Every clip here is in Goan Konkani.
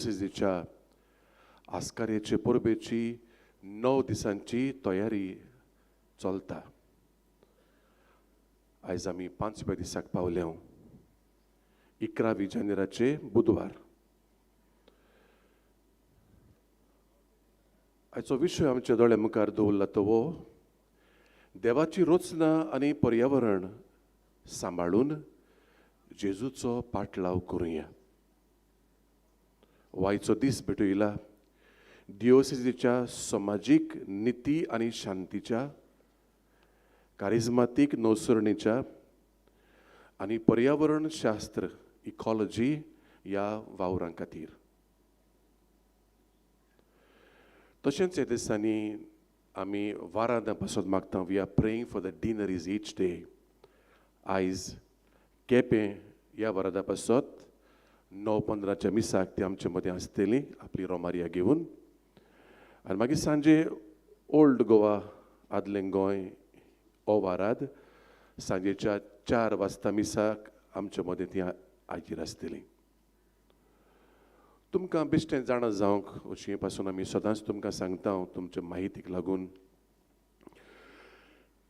डिओसिजीच्या आस्कारेचे परबेची 9 दिसांची तयारी चलता. आयज आमी 5व्या दिसाक पावल्या, 11 जानेराचे बुधवार. आयचो विशय आमच्या दोळ्या मुखार दवरला तो हो देवाची रचना आनी पर्यावरण सांबाळून जेजूचो पाटलाव करुया. वायचो दीस भेटयला डिओसिजीच्या समाजीक निती आनी शांतीच्या, कारिज्मातीक नवसरणीच्या आनी पर्यावरण शास्त्र इकॉलॉजी ह्या वावरां खातीर. तशेंच ह्या दिसांनी आमी वारांदा पासत मागता. We are praying for the dinner is each day. आयज केपें ह्या वरादा पासत 9:15 मिसाक ती आमचे मदें आसतली आपली रोमारिया घेवन, आनी मागीर सांजे ओल्ड गोवा आदलें गोंय ओ वाराद सांजेच्या 4 वाजता मिसाक आमचे मदें ती हाजीर आसतली. तुमकां बेश्टें जाणा जावंक अशी पासून आमी सदांच तुमकां सांगता, तुमचे माहितीक लागून.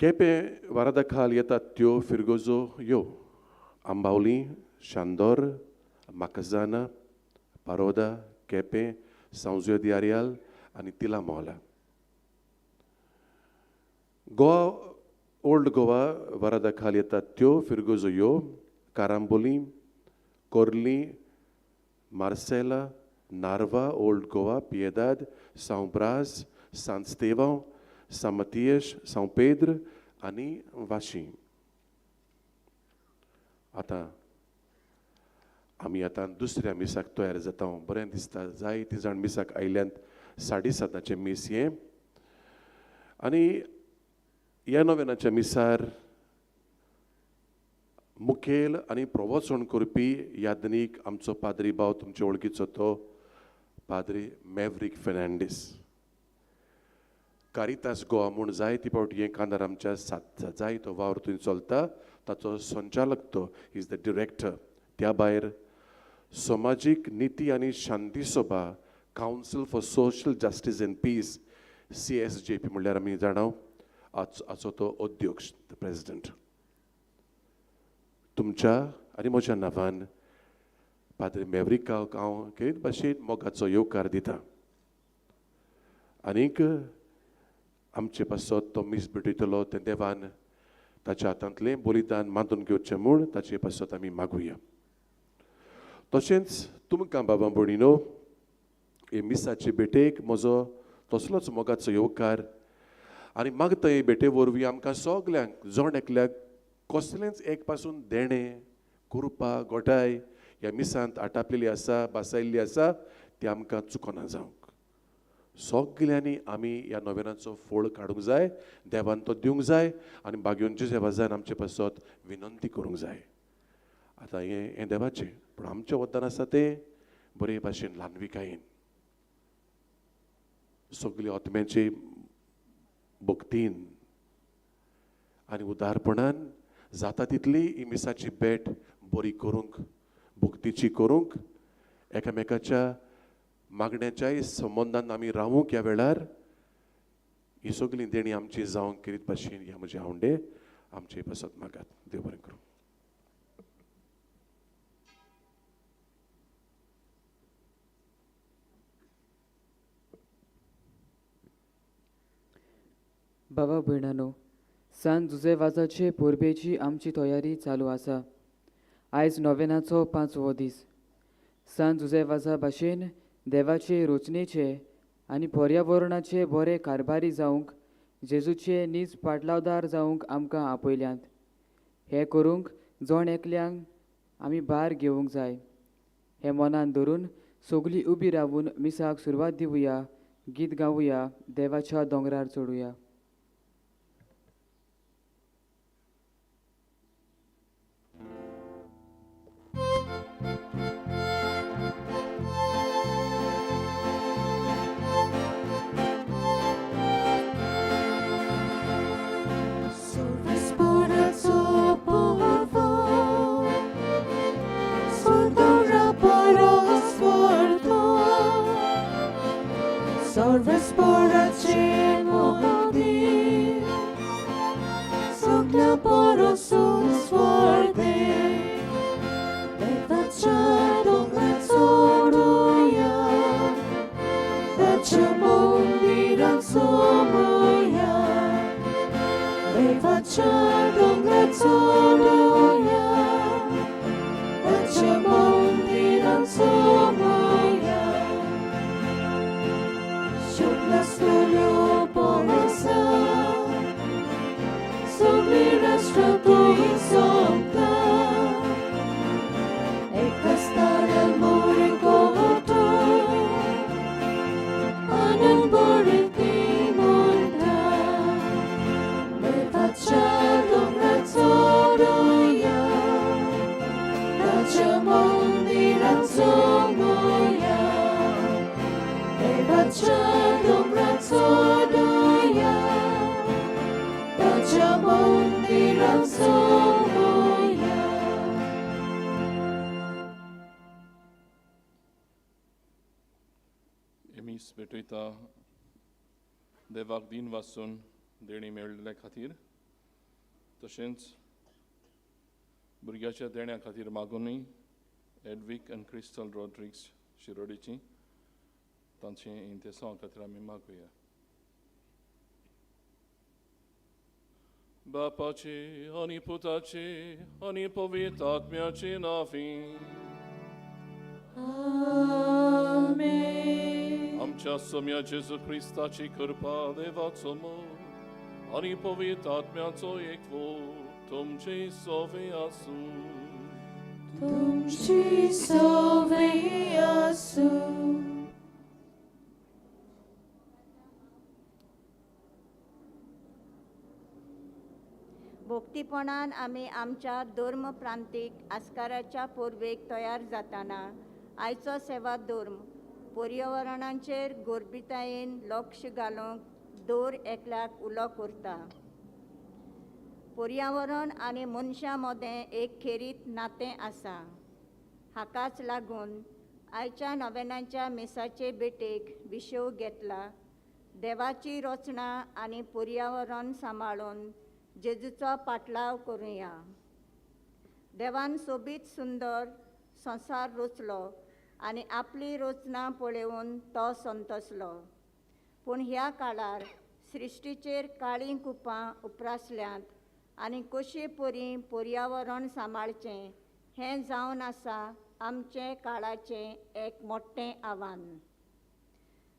केपें वारादा खाल येतात त्यो फिरगोजो यो आंबावली, शांदोर, माकजाना, पारोदा, केपें, सांजो दी आरियाल आनी तिला मोहला. गोवा ओल्ड गोवा वारादा खाल येतात त्यो फिरगोजो यो कारांबोली, कोर्ली, मार्सेला, नार्वा, ओल्ड गोवा, पियेदाद, सांव ब्रास, सांत स्तेवांव, सांव मतियश, सांव पेद्र आनी वाशी. आतां आमी आतां दुसऱ्या मिसाक तयार जाता. बरें दिसता जायतीं जाण मिसाक आयल्यांत. 7:30 मीस हें आनी ह्या नोवेनाच्या मिसार मुखेल आनी प्रवचन करपी यादनीक आमचो पाद्री भाव तुमचे वळखीचो तो पाद्री मॅवरीक फेर्नांडीस. कारितास गोवा म्हूण जायते फावटी हें कांदार आमच्या सात जायतो वावर थंय चलता, ताचो संचालक तो is the director. त्या भायर समाजीक निती आनी शांती सभा council for social justice and peace CSJP म्हणल्यार आमी जाणा आजचो तो अध्यक्ष the president. तुमच्या आनी म्हज्या नांवान पाद्री मॅवरिकाक हांव खेरीत भाशेन मोगाचो येवकार दिता आनीक आमचे पासत तो मीस भेटयतलो तें देवान ताच्या हातांतलें बलिदान मानून घेवचें म्हूण ताचे पासत आमी मागुया. तशेंच तुमकां बाबा भयणीनो हे मिसाचे भेटेक म्हजो तसलोच मोगाचो येवकार आनी मागता हे भेटे वरवीं आमकां सगल्यांक जण एकल्याक कसलेंच एक पासून देणें कुरपा गोठाय ह्या मिसांत आटापलेली आसा, बासायल्ली आसा, ती आमकां चुकना जावंक. सगल्यांनी आमी ह्या नोवेनाचो फोळ काडूंक जाय, देवान तो दिवंक जाय आनी बागेवन जेवाजान आमचे पासत विनंती करूंक जाय. आतां हें हें देवाचें, पूण आमचें वतन आसा तें बरे भाशेन ल्हानविकायेन सगळे आत्म्याचे भक्तीन आनी उदारपणान जाता तितली ही मिसाची भेट बरी करूंक, भक्तीची करूंक, एकामेकाच्या मागण्याच्याय संबंदान आमी रावूंक ह्या वेळार ही सगळीं देणी आमची जावंक खेरीत भाशेन ह्या म्हजे आवंडे आमचे पासत मागात. देव बरें करूं. बाबा भयणानो, सान जुजे वाजाचे परबेची आमची तयारी चालू आसा. आयज नोवेनाचो 5वो दीस. सान जुजे वाजा भाशेन देवाचे रचनेचे आनी पर्यावरणाचे बरे कारभारी जावंक जेजूचे नीज पाटलावदार जावंक आमकां आपयल्यात. हें करूंक जण एकल्यांक आमी भार घेवंक जाय. हें मनान धरून सगळीं उबी रावून मिसाक सुरवात दिवया, गीत गावया, देवाच्या दोंगरार चडुया. Para सर्वेस्पराचे मंदीर सगळ्या परसून स्वर्गे देवाच्या दोंगरार चडुया ताच्या मंदिरात सोमुया देवाच्या दोंगरार चडुया ताच्या मंदिरात सोमुया शुभ नासलेल्यो परसा सगळी राष्ट्र थंय सोंपता एकाच ताऱ्यान मोर गोठो आनंद बरी ती म्हणटा देवाच्या दोंगरार चडुया ताच्या मंदिरात सोमुया देवाच्या दोंगरार चडुया ताच्या मंदिरात सोमुया. हे मीस भेटयता देवाक दीन वाचून देणी मेळिल्ल्या खातीर, तशेंच भुरग्याच्या देण्या खातीर मागुनूय एडवीक आनी क्रिस्टल रॉड्रिक्स शिरोडीची तांचे इंतेसांव खातीर आमी मागुया. बापाचे आनी पुताचे आनी पवित्र आत्म्याचे नांवी. आमेन. आमच्या सोम्या जेजू क्रिस्ताची कृपा, देवाचो मोग आनी पवित्र आत्म्याचो एकवो तुमचे सोवे आसूं. तुमची सवे आसूं. भोक्तीपणान आमी आमच्या धर्म प्रांतीक आस्काराच्या पोरबेक तयार जाताना आयचो सेवा धर्म पर्यावरणाचेर गोरबितायेन लक्ष घालूंक दर एकल्याक उलो करता. पर्यावरण आनी मनशां मदें एक खेरीत नातें आसा. हाकाच लागून आयच्या नवेनाच्या मिसाचे भेटेक विशय घेतला देवाची रचना आनी पर्यावरण सांबाळून जेजूचो पाटलाव करुया. देवान सोबीत सुंदर संवसार रचलो आनी आपली रचना पळोवन तो संतोसलो. पूण ह्या काळार सृश्टीचेर काळीं कुपां उप्रासल्यांत आनी कशे परी पर्यावरण सांबाळचें हें जावन आसा आमचें काळाचें एक मोठें आव्हान.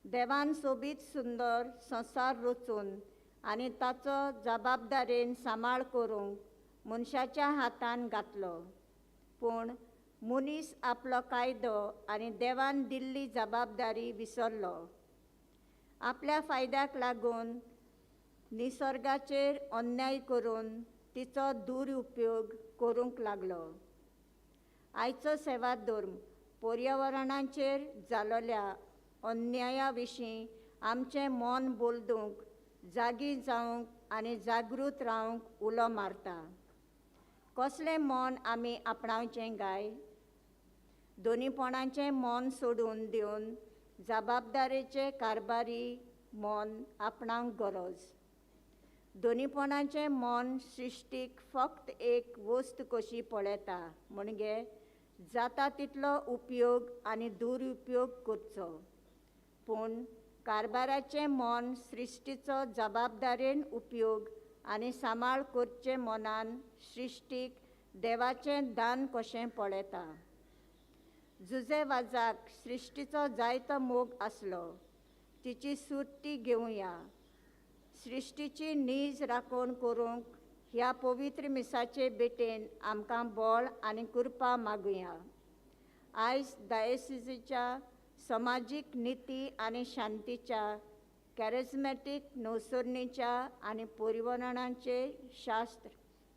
देवान सोबीत सुंदर संवसार रचून आनी ताचो जबाबदारेन सांबाळ करूंक मनशाच्या हातान घातलो. पूण मनीस आपलो कायदो आनी देवान दिल्ली जबाबदारी विसरलो. आपल्या फायद्याक लागून निसर्गाचेर अन्याय करून तिचो दुरुपयोग करूंक लागलो. आयचो सेवा धर्म पर्यावरणाचेर जालोल्या अन्याया विशीं आमचें मन बदलूंक, जागी जावंक आनी जागृत रावंक उलो मारता. कसलें मन आमी आपणावचें गाय? दोनीपणाचें मन सोडून दिवन जबाबदारेचें कारभारी मन आपणावंक गरज. दोनीपणाचें मन सृश्टीक फक्त एक वस्त कशी पळयता, म्हणजे जाता तितलो उपयोग आनी दुरुपयोग करचो. पूण कारभाराचें मन सृश्टीचो जबाबदारेन उपयोग आनी सांबाळ करचे मनान सृश्टीक देवाचें दान कशें पळयता. जुजे वाजाक सृश्टीचो जायतो मोग आसलो. तिची सुर्ती घेवया. सृश्टीची नीज राखण करूंक ह्या पवित्र मिसाचे भेटेन आमकां बळ आनी कृपा मागुया. आयज डायसिजीच्या समाजीक निती आनी शांतीच्या कॅरिज्मॅटीक नवसरणीच्या आनी परिवरणाचे शास्त्र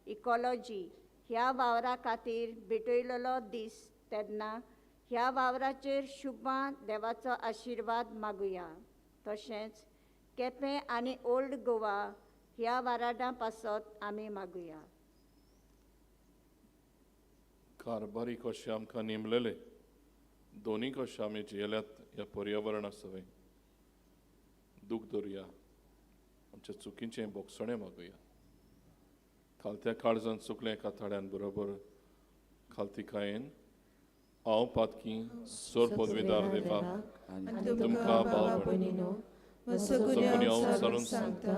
इकॉलॉजी ह्या वावरा खातीर भेटयलेलो दीस तेन्ना ह्या वावराचेर शुभां देवाचो आशिर्वाद मागुया. तशेंच केपें आनी ओल्ड गोवा ह्या वाराडां पासत आमी मागुया. कारभारी कशें आमकां नेमलेले दोनी कशें आमी जियेल्यात ह्या पर्यावरणा सवय. दूख धरुया, आमच्या चुकींचें बोगसणें मागुया. खालत्या काळजान चुकलें एका थाड्यान बरोबर खालतिकायेन हांव पातकी सोर पदवीदार देवा तुमकां भाव भयणीनो गुन्यांव सारून सांगता,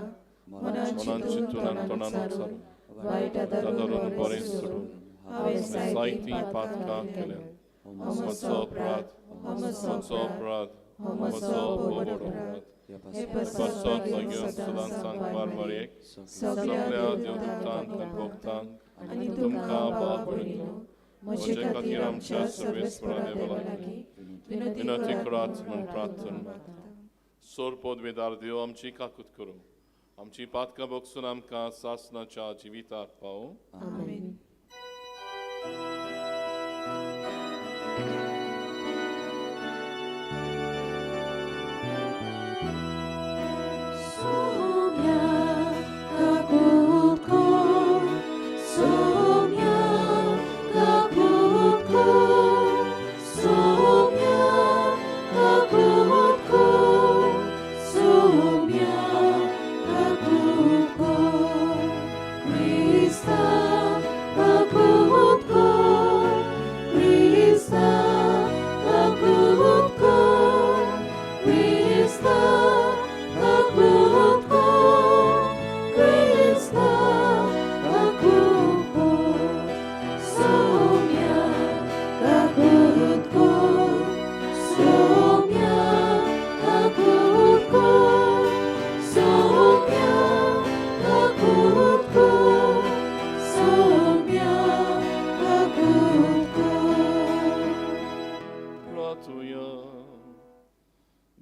मनान चिंतून आनी तोंडान उच्चारून वायट आदारून बरें सोडून हांवें जायतीं पातकां केल्यात. म्हजो अपराध, म्हजो अपराध, म्हजो व्हड अपराध. हे पासत मागीर सदां सांगपार मरेक सगल्या देवदूतांक आनी भक्तांक आनी तुमकां भाव भयणीनो म्हजे म्हजे खातीर आमच्या सर्वेस्परा देवा लागीं विनंती करात म्हूण प्रार्थना मागता. सोर पदवेदार देव आमची काकूत करूं, आमची पातकां बगसून आमकां सासनाच्या जिविताक पावूं. आमेन.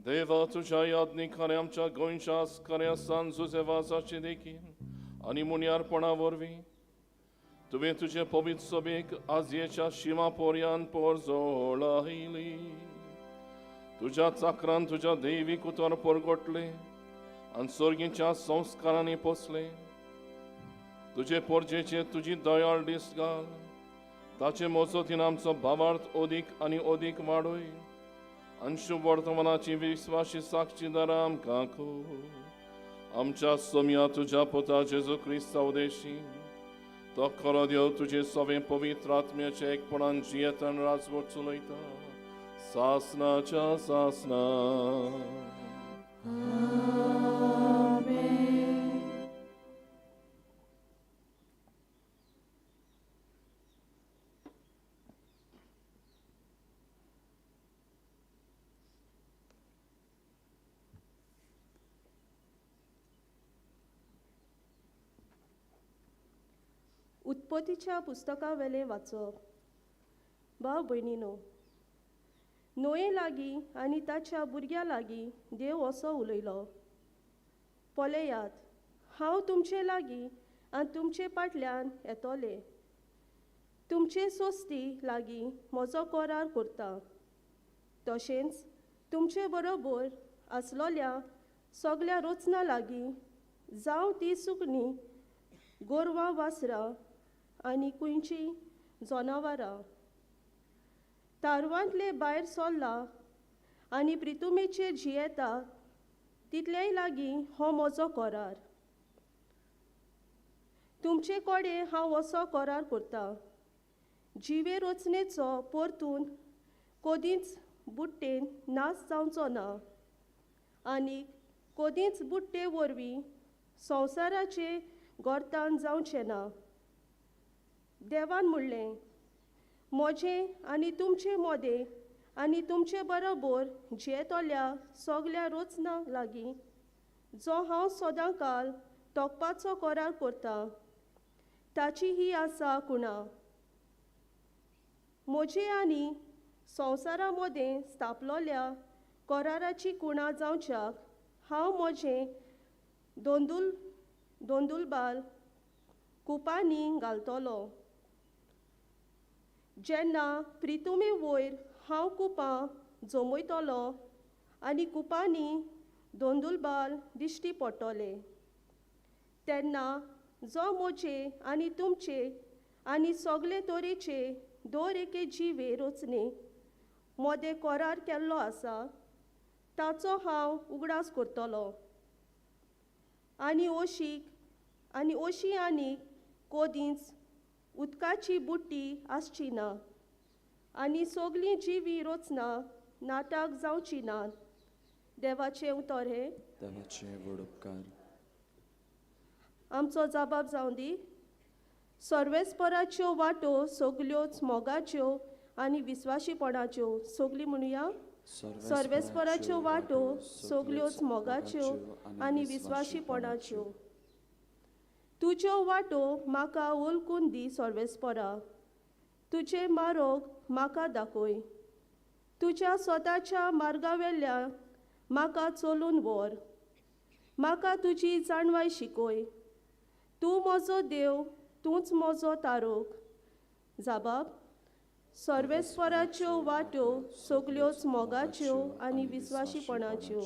देवा तुज्या यादनिकाने आमच्या गोंयच्या आस्काऱ्या सान जुझेवाजाचे देखीन आनी मुनियारपणा वरवीं तुवें तुजे पवित्र सभेक आजयेच्या शिमा पोरयान पोरजोळायली. तुज्या चाकरान तुज्या दैवीक उतर परगटलें आनी सर्गीच्या संस्कारांनी पोसलें. तुजे पोरजेचेर तुजी दयाळ दीस घाल, ताचे मजतीन आमचो भावार्थ अदीक आनी अदीक वाडय आनी शुभ वर्तमानाची विस्वाशी साक्षीदारां आमकां कर. आमच्या सोम्या तुज्या पुता जेजू क्रिस्ता उदेशी तो खरो देव तुजे सवें पवित्र आत्म्याचे एकपणान जियेतान राजवट चलयता सासनाच्या सासना. उत्पत्तीच्या पुस्तकावेलें वाचप. भाव भयणीनो, नोये लागीं आनी ताच्या भुरग्यां लागीं देव असो उलयलो, पळयात हांव तुमचे लागीं आनी तुमचे फाटल्यान येतलें, तुमचे सोस्ती लागीं म्हजो करार करता, तशेंच तुमचे बरोबर आसलोल्या सगल्या रचना लागीं, जावं ती सुकणीं, गोरवां, वासरां आनी खंयचीं जनावरां. तारवांतले भायर सरला आनी प्रितुमेचेर जियेता तितलेय लागीं हो म्हजो करार. तुमचे कडेन हांव असो करार करता, जिवे रचनेचो परतून कदींच बुट्टेन नाश जावचो ना आनी कदींच बुट्टे वरवीं संवसाराचे गोरतान जावचें ना. देवान म्हणलें, म्हजें आनी तुमचे मदें आनी तुमचे बरोबर जियेतल्या सगल्या रचना लागीं जो हांव सदांकाल तोखपाचो करार करता ताची ही आसा कुणा. म्हजे आनी संवसारा मदें स्थापलोल्या कराराची कुणा जावच्याक हांव म्हजें दोंदुलबाल कुपांनी घालतलो. जेन्ना प्रितुमे वयर हांव कुपां जमयतलो आनी कुपांनी दोंदुलबाल दिश्टी पडटले, तेन्ना जो म्हजे आनी तुमचे आनी सगळे तरेचे दर एके जिवे रचने मदें करार केल्लो आसा ताचो हांव उगडास करतलो. आनी ओशीक आनी ओशी आनी कोदींच उदकाची बुट्टी आसची ना आनी सगलीं जिवी रचना नाटक जावची ना. देवाचें उतर हें. देवाचे व्हड उपकार. आमचो जाबाब जावं दी. सर्वेस्पराच्यो वाटो सगल्योच मोगाच्यो आनी विस्वाशीपणाच्यो. सगली म्हणुया. सर्वेस्पराच्यो वाटो सगल्योच मोगाच्यो आनी विस्वाशीपणाच्यो. तुज्यो वाटो म्हाका वळखून दी सर्वेस्परा, तुजे मारोग म्हाका दाखय. तुज्या स्वताच्या मार्गावेल्यान म्हाका चलून व्हर, म्हाका तुजी जाणवाय शिकय. तूं म्हजो देव, तूंच म्हजो तारोग. जाबाब. सर्वेस्पराच्यो वाटो सगल्योच मोगाच्यो आनी विस्वाशीपणाच्यो.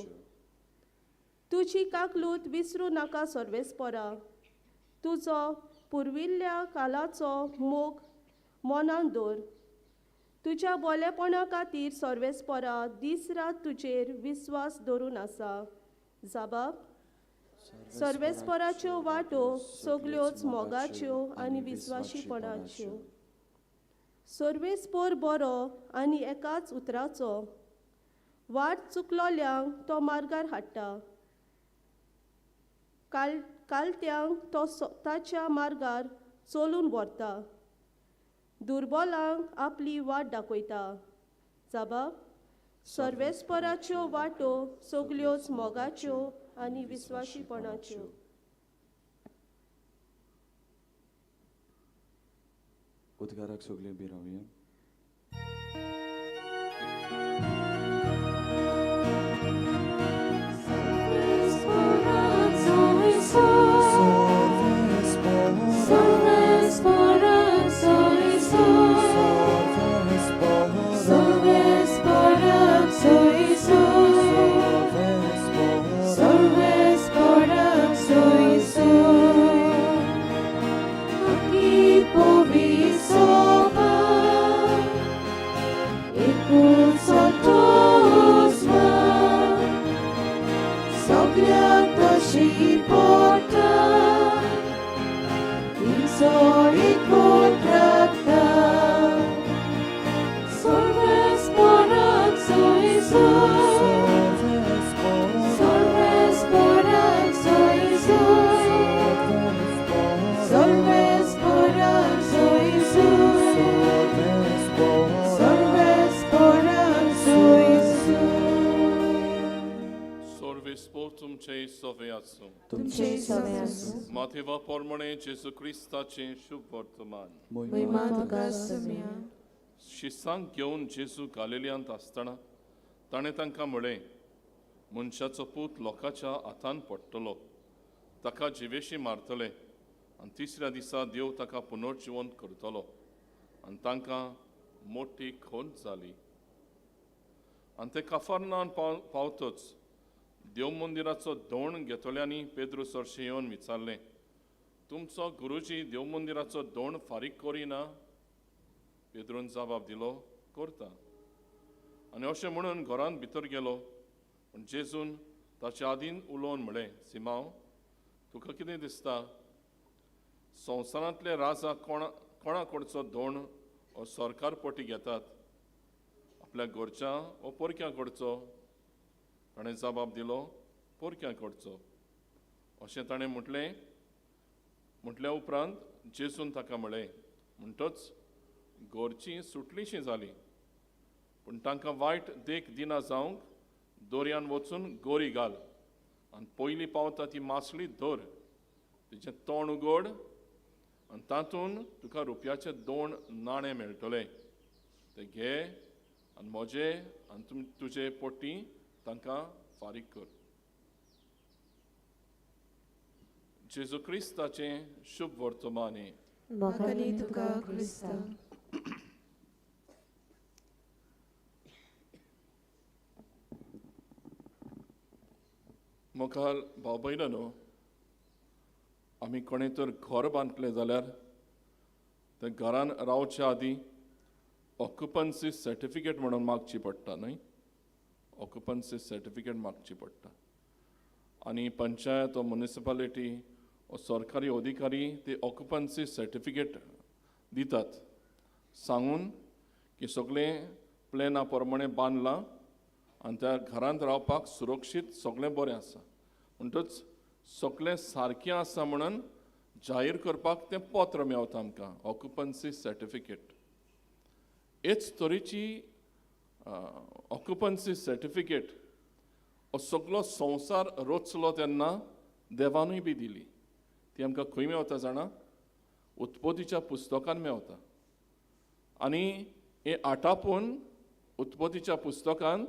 तुजी काकलूत विसरूं नाका सर्वेस्परा, तुजो पुर्विल्ल्या कालाचो मोग मनान दवर. तुज्या बोलेपणा खातीर सर्वेस्परा दीस रात तुजेर विस्वास दवरून आसा. जाबाब. सर्वेस्पराच्यो वाटो सगल्योच मोगाच्यो आनी विस्वाशीपणाच्यो. सर्वेस्पोर बरो आनी एकाच उतराचो, वाट चुकलोल्यांक तो मार्गार हाडटा, कालत्यांक तो ताच्या मार्गार चलून व्हरता, दुर्बलांक आपली वाट दाखयता. जाबाब. सर्वेस्पराच्यो वाटो सगल्योच मोगाच्यो आनी विस्वाशीपणाच्यो. उद्गाराक सगळीं बी रावया. माथेवा पोरमणे जेजू क्रिस्ताचें शुभ वर्तमान. शिसांक घेवन जेजू गालिलियांत आसतना ताणें तांकां म्हळें, मनशाचो पूत लोकांच्या हातान पडटलो, ताका जिवेशी मारतले आनी तिसऱ्या दिसा देव ताका पुनर्जिवंत करतलो. आनी तांकां मोटी खोंत जाली. आनी ते काफारनान पावतच देव मंदिराचो दोण घेतल्यांनी पेद्रू सरशी येवन विचारलें, तुमचो गुरुजी देव मंदिराचो दोण फारीक करिना? पेद्रून जबाब दिलो, करता. आनी अशें म्हणून घरांत भितर गेलो. पूण जेजून ताच्या आदीन उलोवन म्हळें, सिमांव, तुका कितें दिसता? संवसारांतले राजा कोणा कडचो दोण वो सरकार पटी घेतात, आपल्या घरच्या वो परक्या कडचो? ताणें जबाब दिलो, परक्या कडचो. अशें ताणें म्हटलें. म्हटल्या उपरांत जेजून ताका म्हळें, म्हणटच घरचीं सुटलीशीं जालीं, पूण तांकां वायट देख दिना जावंक दर्यान वचून गोरी घाल आनी पयलीं पावता ती मासळी धर, तिचें तोंड उगड आनी तातूंत तुका रुपयाचे 2 नाणे मेळटले, ते घे आनी म्हजे आनी तुजे पोटी तांकां फारीक कर. जेजू क्रिस्ताचें शुभ वर्तमान. तुका क्रिस्ता. मुखार भाव भयणांनो, आमी कोणें तर घर बांदतले जाल्यार त्या घरान रावच्या आदीं ऑक्युपन्सी सर्टिफिकेट म्हणून मागची पडटा न्हय? ऑक्युपन्सी सर्टिफिकेट मागची पडटा आनी पंचायत वो म्युनिसिपालिटी वो सरकारी अधिकारी ते ऑक्युपन्सी सर्टिफिकेट दितात सांगून की सगळें प्लॅना प्रमाणे बांदलां आनी त्या घरांत रावपाक सुरक्षीत सगळें बरें आसा. म्हणटच सगळें सारकें आसा म्हणून जाहीर करपाक तें पत्र मेवता आमकां, ऑक्युपन्सी सर्टिफिकेट. हेच तरेची ऑक्युपन्सी सर्टिफिकेट हो सगलो संवसार रचलो तेन्ना देवानूय बी दिली. ती आमकां खंय मेवता जाणा? उत्पत्तीच्या पुस्तकान मेवता. आनी हें आटापून उत्पत्तीच्या पुस्तकांत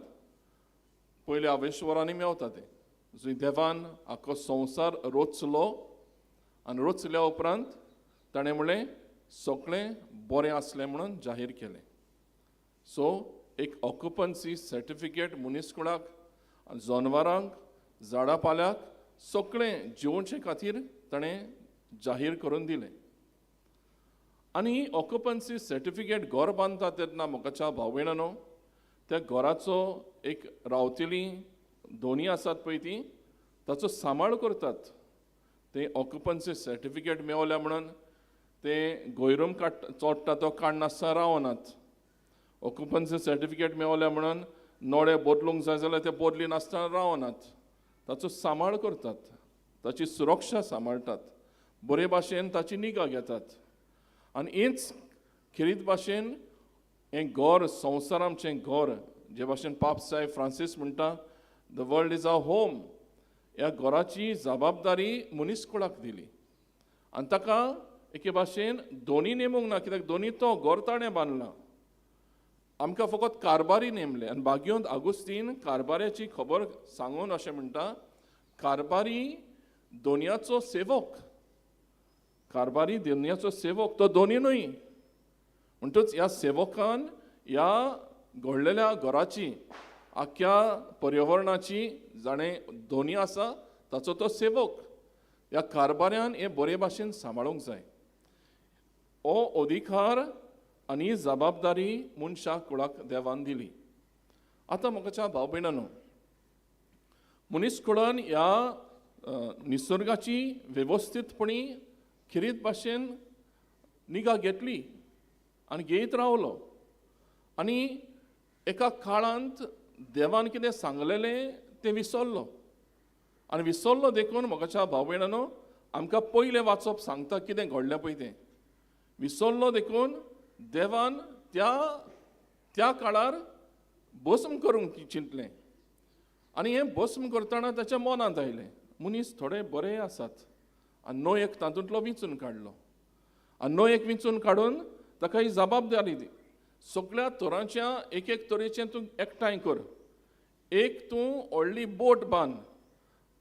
पयल्या आवेश्वरांनी मेवता तें, जंय देवान आख्खो संवसार रचलो आनी रचल्या उपरांत ताणें म्हणलें सगळें बरें आसलें म्हणून जाहीर केलें. सो एक ऑक्युपन्सी सर्टिफिकेट मनीसकुळाक, जनवरांक, झाडां पाल्याक सगळें जिवोवचे खातीर ताणें जाहीर करून दिलें. आनी ऑक्युपन्सी सर्टिफिकेट घर बांदता तेन्ना मोगाच्या भाव भयणांनो, त्या घराचो एक रावतली दोनी आसात पळय ती ताचो सांबाळ करतात. ते ऑक्युपन्सी सर्टिफिकेट मेवल्या म्हणून ते गोयरूम काडटा चोडटा तो काडनासतना रावनात. ऑक्युपन्सी सर्टिफिकेट मेवल्या म्हणून नोडे बदलूंक जाय जाल्यार ते बदली नासतना रावनात. ताचो सांबाळ करतात, ताची सुरक्षा सांबाळटात, बरे भाशेन ताची निगा घेतात. आनी हेच खेरीत भाशेन हें घर, संवसार आमचें घर, जे भाशेन पाप साहेब फ्रांसीस म्हणटा, the world is our home, ह्या घराची जबाबदारी मनीसकुळाक दिली. आनी ताका एके भाशेन दोनी नेमूंक ना, कित्याक दोनी तो घर ताणें बांदला, आमकां फकत कारबारी नेमले. आनी बागयोंत आगुस्तीन कारबाऱ्याची खबर सांगून अशें म्हणटा, कारबारी दोनयाचो सेवक, कारबारी दोनयाचो सेवक, तो दोनी न्हय. म्हणटच ह्या सेवकान ह्या घडलेल्या घराची, आख्ख्या पर्यावरणाची जाणें दोनी आसा ताचो तो सेवक. ह्या कारबाऱ्यान हें बरे भाशेन सांबाळूंक जाय. हो अधिकार आनी जबाबदारी मनशाक कुळाक देवान दिली. आतां म्हाका भाव भयणांनो, मनीस कुळान ह्या निसर्गाची वेवस्थीतपणी खेरीत भाशेन निगा घेतली आनी घेयत रावलो. आनी एका काळांत देवान कितें सांगलेलें तें विसरलो. आनी विसरलो देखून म्हाका भाव भयणांनो, आमकां पयलें वाचप सांगता कितें घडलें पळय तें. विसरलो देखून देवान त्या त्या काळार भस्म करूंक चिंतलें. आनी हें भस्म करतना ताच्या मनांत आयलें, मनीस थोडे बरे आसात, आनी नो एक तातूंतलो विंचून काडलो. आनी नो एक विंचून काडून ताका ही जबाबदारी दी, सगळ्या तरांच्या एक एक तरेचें तूं एकठांय कर, एक तूं व्हडली बोट बांद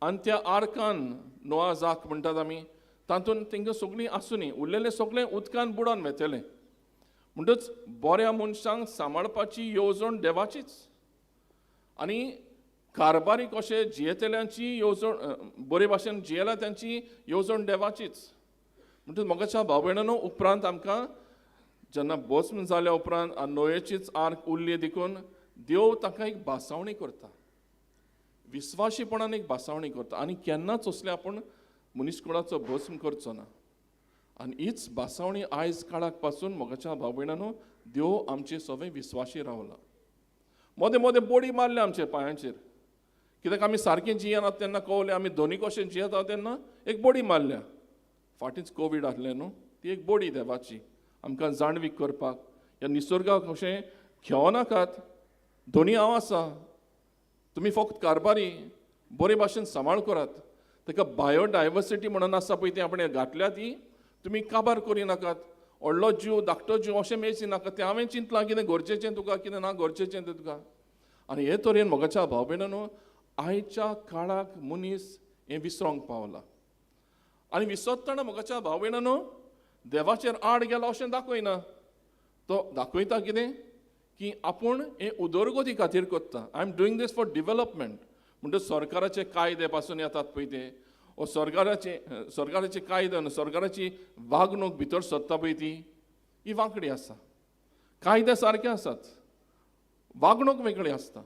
आनी त्या आर्कान, नोआ जाक म्हणटात आमी, तातूंत तांकां सगळीं आसुनी, उरलेलें सगळें उदकान बुडोवन वेतलें. म्हणटच बऱ्या मनशांक सांबाळपाची येवजण देवाचीच. आनी कारबारी कशे जियेतल्यांची येवजण, बरे भाशेन जियेला तांची येवजण देवाचीच. म्हणटच मोगाच्या भाव भयणांनो, उपरांत आमकां जेन्ना भस्म जाल्या उपरांत आनी नोयेचीच आर्क उरली देखून देव ताका एक भासावणी करता, विस्वाशीपणान एक भासावणी करता. आनी केन्नाच असलें आपूण मनीसकुळाचो भस्म करचो ना. आनी हीच भासावणी आयज काळाक पासून मोगाच्या भाव भयणांनो, देव आमचे सगळे विस्वाशी रावला. मदें मदें बोडी मारल्या आमच्या पांयांचेर, कित्याक आमी सारकें जियेनात तेन्ना कवले, आमी दोनी कशें जियेता तेन्ना एक बोडी मारल्या. फाटींच कोवीड आसलें न्हू, ती एक बोडी देवाची आमकां जाणवीक करपाक, ह्या निसर्गाक कशें खेवनाकात, दोनी हांव आसा, तुमी फक्त कारबारी बरे भाशेन सांबाळ करात. ताका बायोडायवर्सिटी म्हणून आसा पळय ती आपणें घातल्या, ती तुमी काबार करिनाकात, व्हडलो जीव धाकटो जीव अशें मेळची नाका, तें हांवें चिंतलां कितें गरजेचें तुका, कितें ना गरजेचें तें तुका. आनी हे तरेन मोगाच्या भाव भयणांनो, आयच्या काळाक मनीस हें विसरोंक पावला. आनी विसरतना मोगाच्या भाव भयणांनो, देवाचेर आड गेला अशें दाखयना, तो दाखयता कितें की आपूण हें उदरगती खातीर करता. I am doing this for development. म्हणटच सरकाराचे कायदे पासून येतात पळय ते, ओ सरकाराचे कायदे न्हू, सरकाराची वागणूक भितर सरता पळय ती, ही वांकडी आसा. कायदे सारके आसात, वागणूक वेगळी आसता.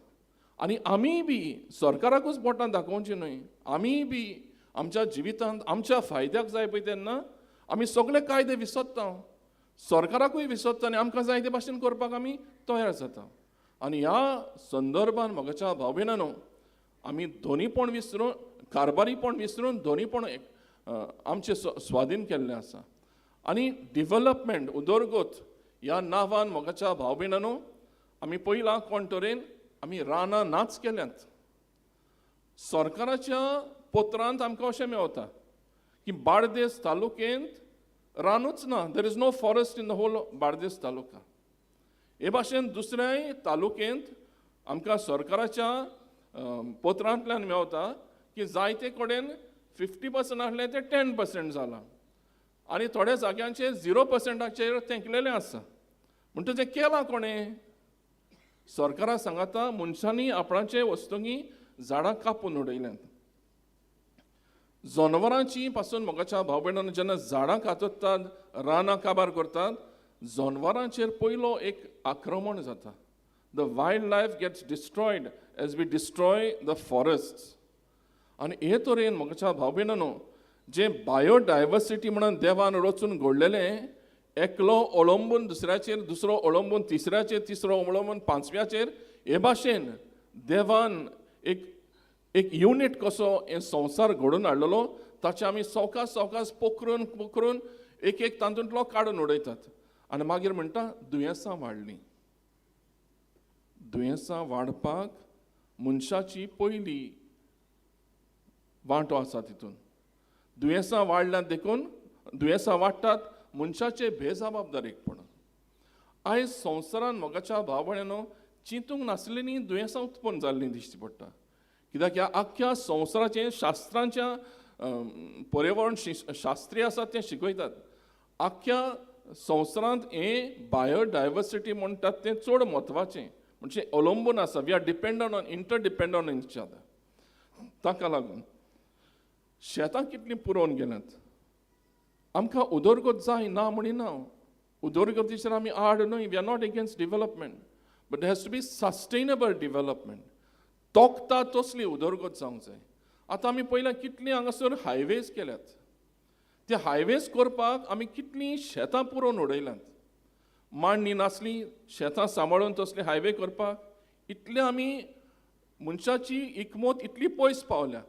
आनी आमीय बी सरकाराकूच बोटां दाखोवचीं न्हय, आमीय बी आमच्या जिवितांत आमच्या फायद्याक जाय पळय तेन्ना आमी सगळे कायदे विसरता, सरकाराकूय विसरता आनी आमकां जाय ते भाशेन करपाक आमी तयार जाता. आनी ह्या संदर्भान म्हज्या भाव भयणांनो आमी धोनीपण विसरून, कारबारीपण विसरून धोनीपण आमचें स्वाधीन केल्लें आसा. आनी डिवलपमेंट, उदरगत ह्या नांवान म्हज्या भाव भयणांनो आमी पयला कोण तरेन आमी रानां नाच केल्यांत. सरकाराच्या पत्रांत आमकां अशें मेवता की बार्देस तालुक्यांत रानूच ना, there is no forest in the whole Bardez taluka. हे भाशेन दुसऱ्याय तालुक्यांत आमकां सरकाराच्या पत्रांतल्यान मेवता की जायते कडेन 50% आसलें तें 10% जालां आनी थोड्या जाग्यांचेर 0%चेर तेंकलेलें आसा. म्हणटच तें केलां कोणें? सरकारा सांगाता मनशांनी आपणाचे वस्तुंनी झाडां कापून उडयल्यांत. जनवरांची पासून मोगाच्या भाव भयणांनो जेन्ना झाडां कातरतात, रानां काबार करतात, जनवरांचेर पयलो एक आक्रमण जाता. The wild life gets destroyed as we destroy the forest. आनी हे तरेन मोगाच्या भाव भयणांनो जें बायोडायवर्सिटी म्हणून देवान रचून घडलेलें, एकलो अवलंबून दुसऱ्याचेर, दुसरो अवलंबून तिसऱ्याचेर, तिसरो अवलंबून पांचव्याचेर, हे भाशेन देवान एक एक युनीट कसो हे संवसार घडोवन हाडलेलो ताचें आमी सवकास सवकास पोखरून पोखरून एक एक तातूंतलो काडून उडयतात आनी मागीर म्हणटा दुयेंसां वाडलीं. दुयेंसां वाडपाक मनशाची पयली वांटो आसा तितून. दुयेंसां वाडल्यात देखून दुयेंसां वाडटात मनशाचे बेजबाबदारीपण. आयज संवसारान मोगाच्या भाव भयणांनो चिंतूंक नासलेली दुयेंसां उत्पन्न जाल्लीं दिश्टी पडटा. कित्याक ह्या आख्ख्या संवसाराचें शास्त्रांच्या पर्यावरण शास्त्री आसात तें शिकयतात. आख्ख्या संवसारांत हें बायोडायवर्सिटी म्हणटात तें चड म्हत्वाचें, म्हणजे अवलंबून आसा. We are dependent on, interdependent on each other. ताका लागून शेतां कितलीं पुरोवन गेल्यांत. आमकां उदरगत जाय ना म्हणिना, उदरगतीचेर आमी आड न्हय, we are not against development, but has to be sustainable development. तोखता तसली उदरगत जावंक जाय. आतां आमी पयल्या कितलीं हांगासर हायवेज केल्यात, ते हायवेज करपाक आमी कितलीं शेतां पुरोवन उडयल्यांत. मांडणी नासली शेतां सांबाळून तसले हायवे करपाक इतले आमी मनशाची इकमत इतली पयस पावल्या,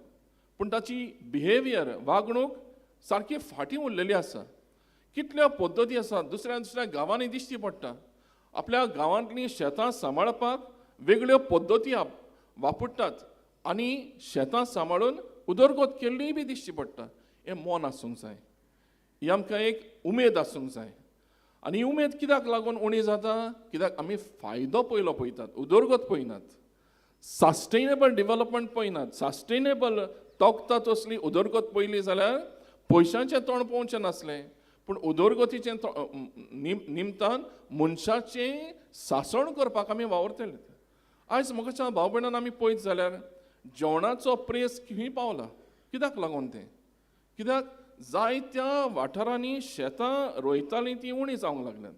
पूण ताची बिहेवियर, वागणूक सारकी फाटीं उरलेली आसा. कितल्यो पद्दती आसात दुसऱ्या दुसऱ्या गांवांनी दिश्टी पडटा. आपल्या गांवांतलीं शेतां सांबाळपाक वेगळ्यो पद्दती वापरतात आनी शेतां सांबाळून उदरगत केल्लीय बी दिश्टी पडटा. हें मन आसूंक जाय, ही आमकां एक उमेद आसूंक जाय. आनी ही उमेद कित्याक लागून उणी जाता? कित्याक आमी फायदो पयलो पळयतात, उदरगत पळयनात, सस्टेनेबल डिवलपमेंट पळयनात. सस्टेनेबल तोखता तसली उदरगत पळयली जाल्यार पयशांचें तोंड पळोवचें नासलें, पूण उदरगतीचें निमतान मनशाचें सासण करपाक आमी वावुरतले. आयज म्हज्या भाव भयणान आमी पळयत जाल्यार जेवणाचो प्रेस खंय पावला? कित्याक लागून तें? कित्याक जायत्या वाठारांनी शेतां रोयतालीं तीं उणी जावंक लागल्यांत.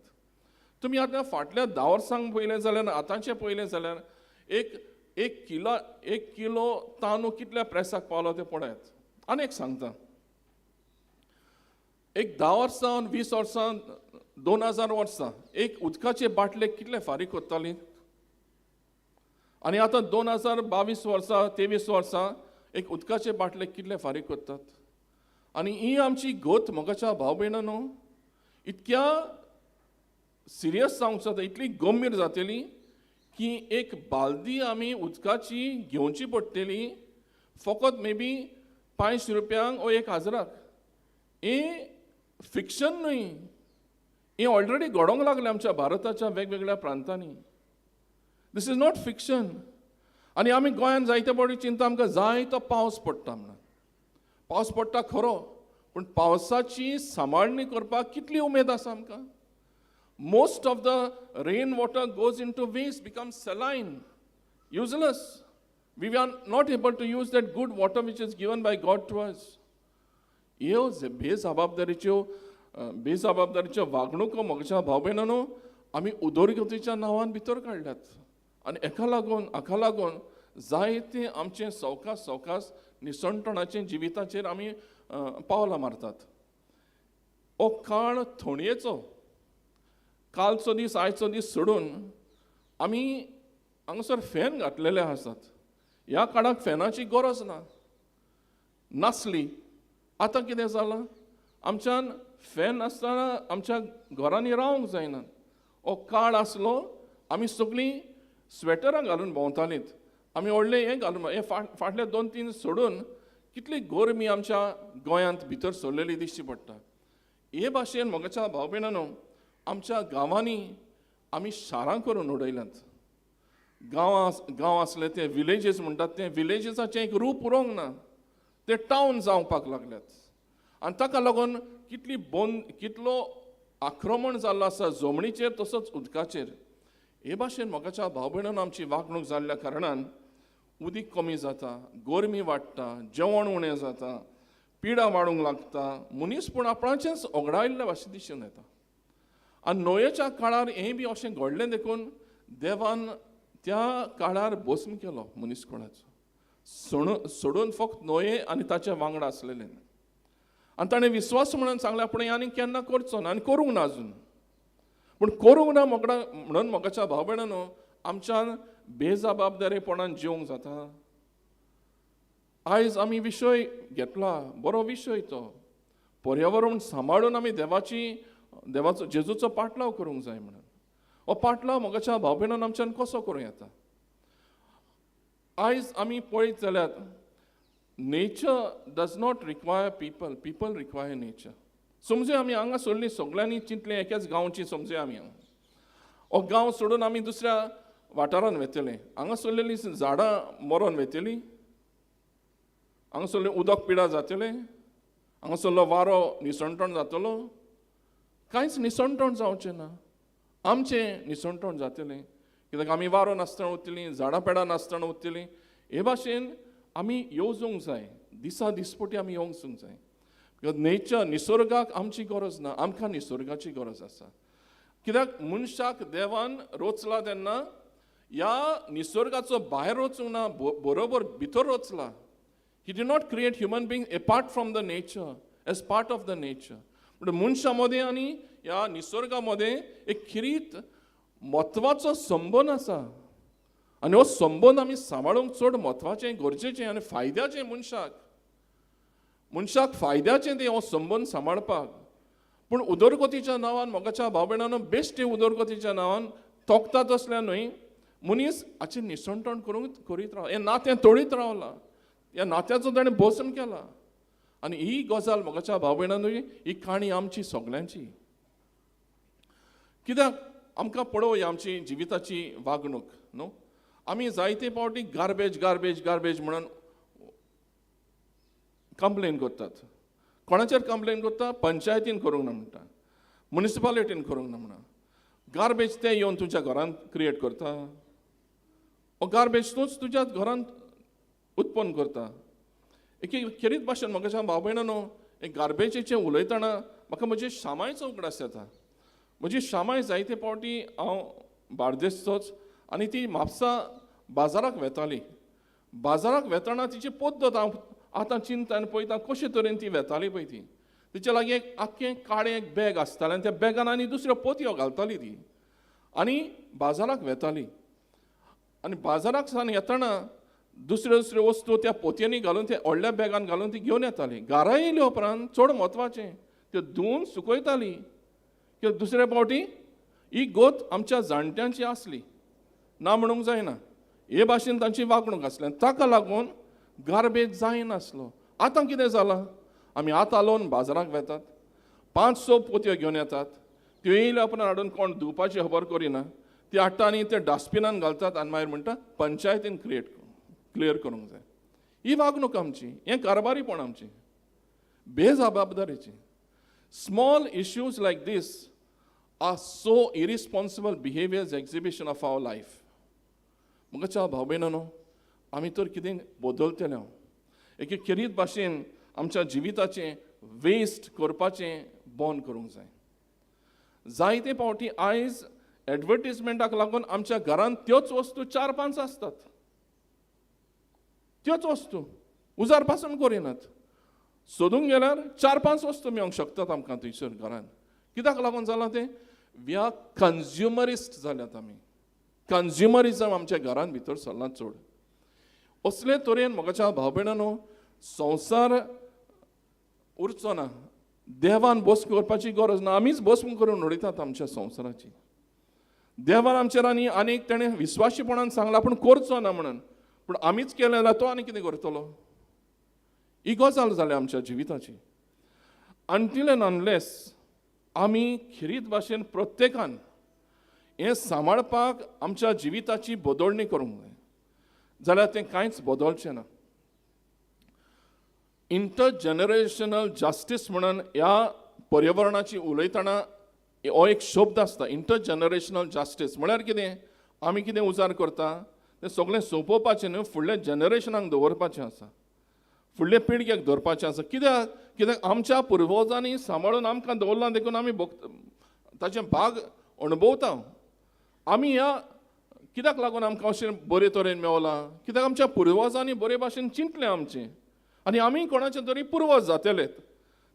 तुमी आतां फाटल्या 10 वर्सांक पळयलें जाल्यार आतांचें पळयलें जाल्यार एक किलो तांदूळ कितल्या प्रेसाक पावलो तें पळयात. आनी एक सांगता, एक 10 वर्सां 20 वर्सां 2000 वर्सां एक उदकाचे बाटले कितले फारीक करताली आनी आतां 2022 वर्सां 23 वर्सां एक उदकाचे बाटले कितले फारीक करतात. आनी ही आमची गत मोगाच्या भाव भयणांनो इतक्या सिरियस जावंक जाता, इतली गंभीर जातली की एक बालदी आमी उदकाची घेवची पडटली फकत मे बी 5 रुपयांक ओ 1000. हें फिक्शन न्हय, हें ऑलरेडी घडोवंक लागलें आमच्या भारताच्या वेगवेगळ्या प्रांतांनी. This is not fiction. आनी आमी गोंयांत जायते फावटी चिंता आमकां जायतो पावस पडटा म्हणून. पावस पडटा खरो, पूण पावसाची सांबाळणी करपाक कितली उमेद आसा आमकां? Most of the rain water goes into waste, becomes saline, useless. We are not able to use that good water which is given by God to us. ह्यो बेजबाबदारीच्यो वागणुको म्हज्या भाव भयणांनो आमी उदरगतीच्या नांवान भितर काडल्यात आनी हाका लागून जायते आमचें सवकास सवकास निसणटणाचें जिविताचेर आमी पावलां मारतात. हो काळ थोंडयेचो, कालचो दीस आयचो दीस सोडून आमी हांगासर फॅन घातलेले आसात. ह्या काळाक फॅनाची गरज ना नासली. आतां कितें जालां, आमच्यान फॅन नासतना आमच्या घरांनी रावंक जायना. हो काळ आसलो आमी सगळीं स्वेटरां घालून भोंवतालींत, आमी व्हडलें हें घालून हें फाटले 2-3 सोडून कितली गरमी आमच्या गोंयांत भितर सरलेली दिसची पडटा. हे भाशेन म्हज्या भाव भयणांनो, आमच्या गांवांनी आमी शारां करून उडयल्यांत. गांव आसले ते विलेजीस म्हणटात, ते विलेजीसाचें एक रूप उरोंक ना, ते टावन जावपाक लागल्यात. आनी ताका लागून कितली कितलो आक्रमण जाल्लो आसा जमनीचेर तसोच उदकाचेर. हे भाशेन म्हाकाच्या भाव भयणान आमची वागणूक जाल्ल्या कारणान उदीक कमी जाता, गरमी वाडटा, जेवण उणें जाता, पिडा वाडूंक लागता, मनीसपण आपणाचेंच ओगडायल्ले भाशेन दिसून येता. आनी न्हंयेच्या काळार हें बी अशें घडलें देखून देवान त्या काळार भस्म केलो मनीसकुळाचो, सोडून फक्त न्हंये आनी ताच्या वांगडा आसलेलें. आनी ताणें विस्वास म्हणून सांगलें आपण आनी केन्ना करचो ना, आनी करूंक ना अजून. पूण करूंक ना मोगडा म्हणून मोगाच्या भाव भयणांनो, आमच्यान बेजबाबदारीपणान जिवंक जाता. आयज आमी विशय घेतला, बरो विशय तो, पर्यावरण सांबाळून आमी देवाचो जेजूचो पाटलाव करूंक जाय म्हणून. हो पाटलाव मोगाच्या भाव भयणान आमच्यान कसो करूं येता? आयज आमी पळयत जाल्यार nature does not require people, people require nature. समजूया आमी हांगा सोडली सगळ्यांनी चिंतलें एकाच गांवची, समजूया आमी हो गांव सोडून आमी दुसऱ्या वाठारान वेतले, हांगा सोडलेली झाडां मरोन वेतली, हांगा सोडलें उदक पिडा जातलें, हांगा सोडलो वारो निसणटण जातलो, कांयच निसणटण जावचें ना, आमचें निसणटण जातलें. कित्याक आमी वारो नासतना उरतलीं, झाडां पेडां नासतना उरतलीं. हे भाशेन आमी येवजूंक जाय, दिसा दिसपटी आमी येवजूंक जाय. Because nature, निसर्गाक आमची गरज ना, आमकां निसर्गाची गरज आसा. कित्याक मनशाक देवान रोचला तेन्ना ह्या निसर्गाचो भायर वचूंक ना, बरोबर भितर रोचला. He did not create human being apart from the nature, as part of the nature. म्हणटा मनशां मदें आनी ह्या निसर्गा मदें एक खेरीत म्हत्वाचो संबंद आसा, आनी हो संबंद आमी सांबाळूंक चड म्हत्वाचें, गरजेचें आनी फायद्याचें. मनशाक फायद्याचें तें हो संबंद सांबाळपाक. पूण उदरगतीच्या नांवान मोगाच्या भाव भयणांनो, बेश्टे उदरगतीच्या नांवान तोखता तसल्या न्हय, मनीस हाचें निसणटण करीत रावला, हें नातें तोडीत रावला, ह्या नात्याचो ताणें भस्म केला. आनी ही गजाल मोगाच्या भाव भयणांनो, ही काणी आमची सगल्यांची. कित्याक आमकां पळोवया आमची जिविताची वागणूक न्हू, आमी जायते फावटी गार्बेज गार्बेज गार्बेज म्हणून कंप्लेन करतात. कोणाचेर कंप्लेन करता? पंचायतीन करूंक ना म्हणटा, मुनिसिपालिटीन करूंक ना म्हणा. गार्बेज ते येवन तुज्या घरांत क्रिएट करता, हो गार्बेज तूंच तुज्या घरांत उत्पन्न करता. एक खेरीत भाशेन म्हाका भाव भयणांनो, एक गार्बेजीचें उलयतना म्हाका म्हजी शामायचो उगडास येता. म्हजी शामाय जायते फावटी हांव बार्देसचोच, आनी ती म्हापसा बाजाराक वेताली. बाजाराक वेतना तिची पद्दत हांव आतां चिंता आनी पळयता कशे तरेन ती वेताली पळय. ती तिचे लागीं एक आख्खें काळें एक बॅग आसतालें आनी त्या बॅगान आनी दुसऱ्यो पोतयो घालताली ती, आनी बाजाराक वेताली. आनी बाजाराक सावन येतना दुसऱ्यो दुसऱ्यो वस्तू त्या पोतयांनी घालून, त्या व्हडल्या बॅगान घालून ती घेवन येताली. घरा येयल्या उपरांत चड म्हत्वाचें त्यो धुवन सुकयताली. कित्याक दुसऱ्या फावटी ही गोत आमच्या जाणट्यांची आसली ना म्हणूंक जायना, हे भाशेन तांची वागणूक आसली आनी ताका लागून गार्बेज जायनासलो. आतां कितें जालां, आमी आतां लोन बाजाराक वेतात, 5-6 पोतयो घेवन येतात, त्यो येयल्या उपरांत हाडून कोण धुवपाची खबर करिना, ती हाडटा आनी ते डस्टबिनान घालतात आनी मागीर म्हणटा पंचायतीन क्लियर करूंक जाय. ही वागणूक आमची, हें कारबारीपण आमचें, बेजबाबदारीचें. Small issues like this are so irresponsible behaviours exhibition of our life. म्हज्या भाव भयणांनो, आमी तर कितें बदलतले. एके खेरीत भाशेन आमच्या जिविताचें वेस्ट करपाचें बंद करूंक जाय. जायते फावटी आयज एडवर्टीजमेंटाक लागून आमच्या घरांत त्योच वस्तू 4-5 आसतात. त्योच वस्तू उजार पासून करिनात. सोदूंक गेल्यार चार पांच वस्तू मेळोंक शकतात आमकां थंयसर घरान. कित्याक लागून जालां तें? We are कन्ज्युमरिस्ट जाल्यात आमी. कन्ज्युमरिजम आमच्या घरान भितर सरलां चड. असले तरेन, म्हज्या भाव भयणांनो, संवसार उरचो ना. देवान भस्म करपाची गरज ना, आमीच भस्म करून उडयतात आमच्या संवसाराची. देवान आमचेर आनी आनीक तेणें विस्वाशीपणान सांगलां पूण करचो ना म्हणून, पूण आमीच केलें जाल्यार तो आनी कितें करतलो? ही गजाल जाल्या आमच्या जिविताची. अनटील एंड अनलेस आमी खेरीत भाशेन प्रत्येकान हें सांबाळपाक आमच्या जिविताची बदलणी करूंक जाय, जाल्यार तें कांयच बदलचें ना. इंटर जनरेशनल जस्टीस म्हणून ह्या पर्यावरणाची उलयतना हो एक शब्द आसता. इंटर जनरेशनल जस्टीस म्हळ्यार कितें? आमी कितें उजार करता तें सगळें सोंपोवपाचें न्हय, फुडल्या जनरेशनाक दवरपाचें आसा, फुडले पिळगेक दवरपाचें आसा. कित्याक? कित्याक आमच्या पुर्वजांनी सांबाळून आमकां दवरलां, देखून आमी भोग ताचें भाग अणभवता आमी. ह्या कित्याक लागून आमकां अशें बरे तरेन मेवलां? कित्याक आमच्या पुर्वजांनी बरे भाशेन चिंतलें आमचें आनी आमी कोणाचे तरी पुर्वज जातले,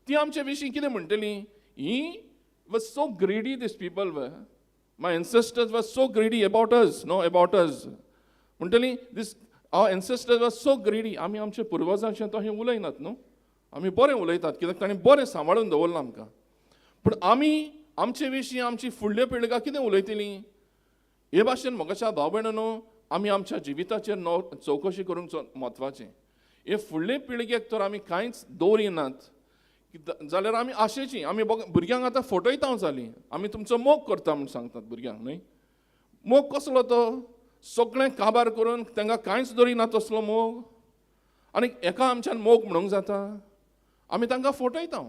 ती आमचे विशीं कितें म्हणटली? ही was so greedy, these people were, my ancestors was so greedy about us, no, about us म्हणटली. This our ancestors was so greedy. आमी आमच्या पुर्वजांचें तशें उलयनात न्हू, आमी बरें उलयतात कित्याक ताणें बरें सांबाळून दवरलां आमकां. पूण आमी आमचे विशीं आमची फुडल्या पिळगा कितें उलयतलीं? हे भाशेन, म्हज्या भाव भयणांनो, आमी आमच्या जिविताचेर नो चवकशी करूंक म्हत्वाचें. हे फुडले पिळगेक तर आमी कांयच दवरिनात जाल्यार आमी आशेची आमी भुरग्यांक आतां फटयता जालीं. आमी तुमचो मोग करता म्हूण सांगतात भुरग्यांक, न्हय? मोग कसलो तो? सगळें काबार करून तांकां कांयच दवरिना तसलो मोग आनी एका आमच्यान मोग म्हणूंक जाता? आमी तांकां फटयता.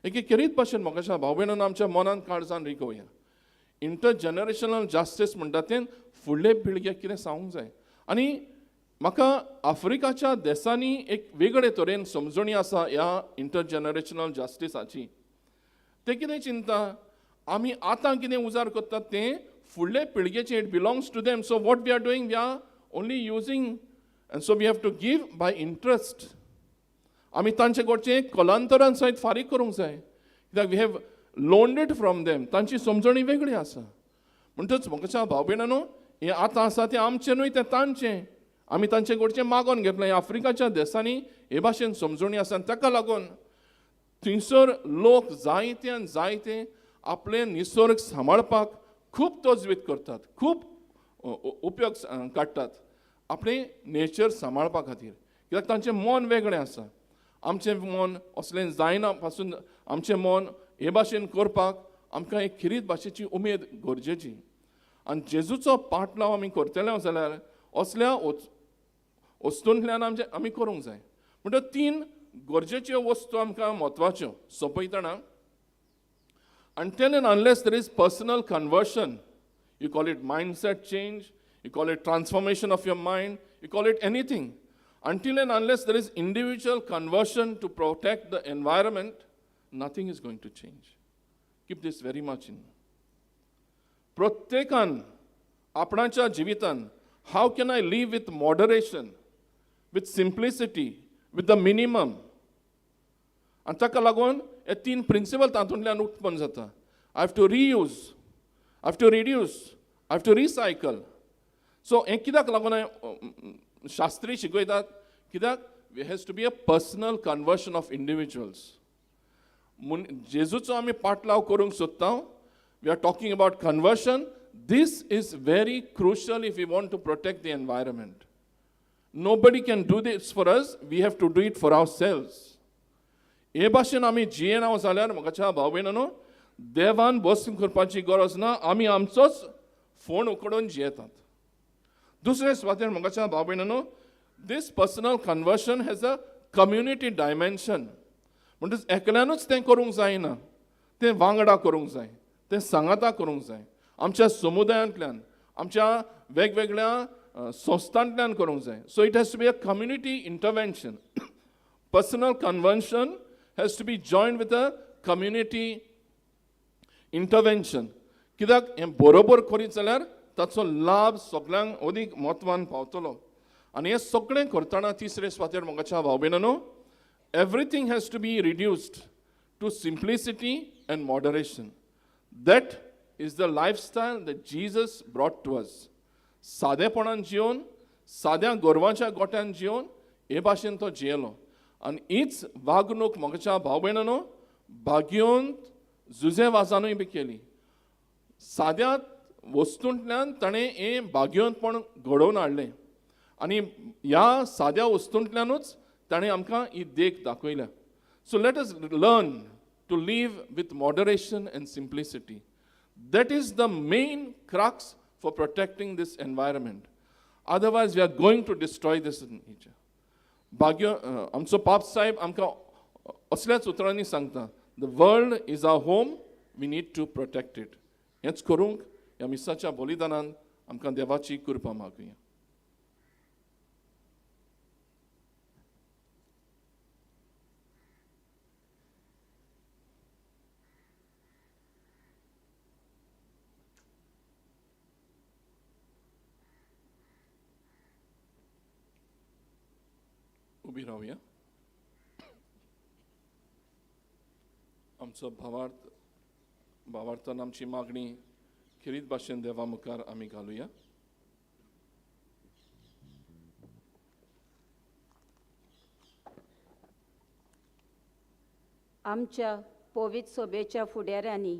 एके खेरीत भाशेन, म्हाका भाव भयणान, आमच्या मनान काळजान रिगोवया. इंटर जनरेशनल जस्टीस म्हणटा तें फुडले पिळगेक कितें सांगूंक जाय. आनी म्हाका आफ्रिकाच्या देसांनी एक वेगळे तरेन समजणी आसा ह्या इंटर जनरेशनल जस्टिसाची. ते कितें चिंता, आमी आतां कितें उजार करतात तें फुडले पिळगेचें. It belongs to them. So what we are doing, we are only using, and so we have to give by interest. आमी तांचे कडचें कलांतरान सयत फारीक करूंक जाय, कित्याक we have loaned it from them. तांची समजणी वेगळी आसा. म्हणटच म्हाका भाव भयणांनो, हें आतां आसा तें आमचें न्हय, तें तांचें. आमी तांचे कडचें मागोन घेतलें. आफ्रिकाच्या देसांनी हे भाशेन समजणी आसा आनी ताका लागून थंयसर लोक जायते आनी जायते आपले निसर्ग सांबाळपाक खूब तजवीज करतात, खूब उपयोग काडटात आपले नेचर सांबाळपा खातीर, कित्याक तांचें मन वेगळें आसा. आमचें मन असलें जायना पासून. आमचें मन हे भाशेन करपाक आमकां एक खेरीत भाशेची उमेद गरजेची. आनी जेजूचो पाटलाव आमी करतले जाल्यार असल्या वस्तूंतल्यान आमचें आमी करूंक जाय. म्हणटच तीन गरजेच्यो वस्तू आमकां म्हत्वाच्यो सोंपयतना. Until and unless there is personal conversion, you call it mindset change, you call it transformation of your mind, you call it anything. Until and unless there is individual conversion to protect the environment, nothing is going to change. Keep this very much in. प्रत्येकान आपणाच्या जिवितान how can I live with moderation, with simplicity, with the minimum? आनी ताका लागून हे तीन प्रिंसिपल तातूंतल्यान उत्पन्न जाता. I have to reuse, I have to reduce, I have to recycle. So हें कित्याक लागून हें शास्त्री शिकयतात? कित्याक has to be a personal conversion of individuals. म्हूण जेजूचो आमी पाटलाव करूंक सोदता, we are talking about conversion. This is very crucial if you want to protect the environment. Nobody can do this for us. We have to do it for ourselves. हे भाशेन आमी जियेना जाल्यार, म्हाका भाव भयणांनो, देवान भस्म करपाची गरज ना, आमी आमचोच फोण उकडून जियेतात. दुसरे सुवातेर, म्हाका भाव भयणांनो, this personal conversion has a community dimension. म्हणटच एकल्यानूच तें करूंक जायना, तें वांगडा करूंक जाय, तें सांगाता करूंक जाय, आमच्या समुदायांतल्यान, आमच्या वेगवेगळ्या संस्थांतल्यान करूंक जाय. So it has to be a community intervention. Personal conversion has to be joined with a community intervention, कित्याक हें बरोबर करीत जाल्यार ताचो लाभ सगल्यांक अदीक म्हत्वान पावतलो. आनी हें सगळें करतना तिसरे सुवातेर मोगाच्या भाव भयणांनो, everything has to be reduced to simplicity and moderation. That is the lifestyle that Jesus brought to us. सादेपणान जिवन, साद्या गोरवांच्या गोट्यान जिवन हे भाशेन तो जियेलो. आनी हीच वागणूक म्हज्या भाव भयणांनो भाग्योंत जुजे वाजानूय बी केली. साद्या वस्तूंतल्यान ताणें हें भाग्योंतपण घडोवन हाडलें आनी ह्या साद्या वस्तूंतल्यानूच ताणें आमकां ही देख दाखयल्या. So let us learn to live with moderation and simplicity. That is the main crux for protecting this environment. Otherwise we are going to destroy this nature. भाग्य आमचो पाप साहेब आमकां असल्याच उतरांनी सांगता, the world is our home, we need to protect it. हेंच करूंक ह्या मिसाच्या बलिदानान आमकां देवाची कृपा मागुया. उबी रावया. आमचो भावार्थ भावार्थान आमची मागणी खेरीत भाशेन देवा मुखार आमी घालुया. आमच्या पवित्र सभेच्या फुडाऱ्यांनी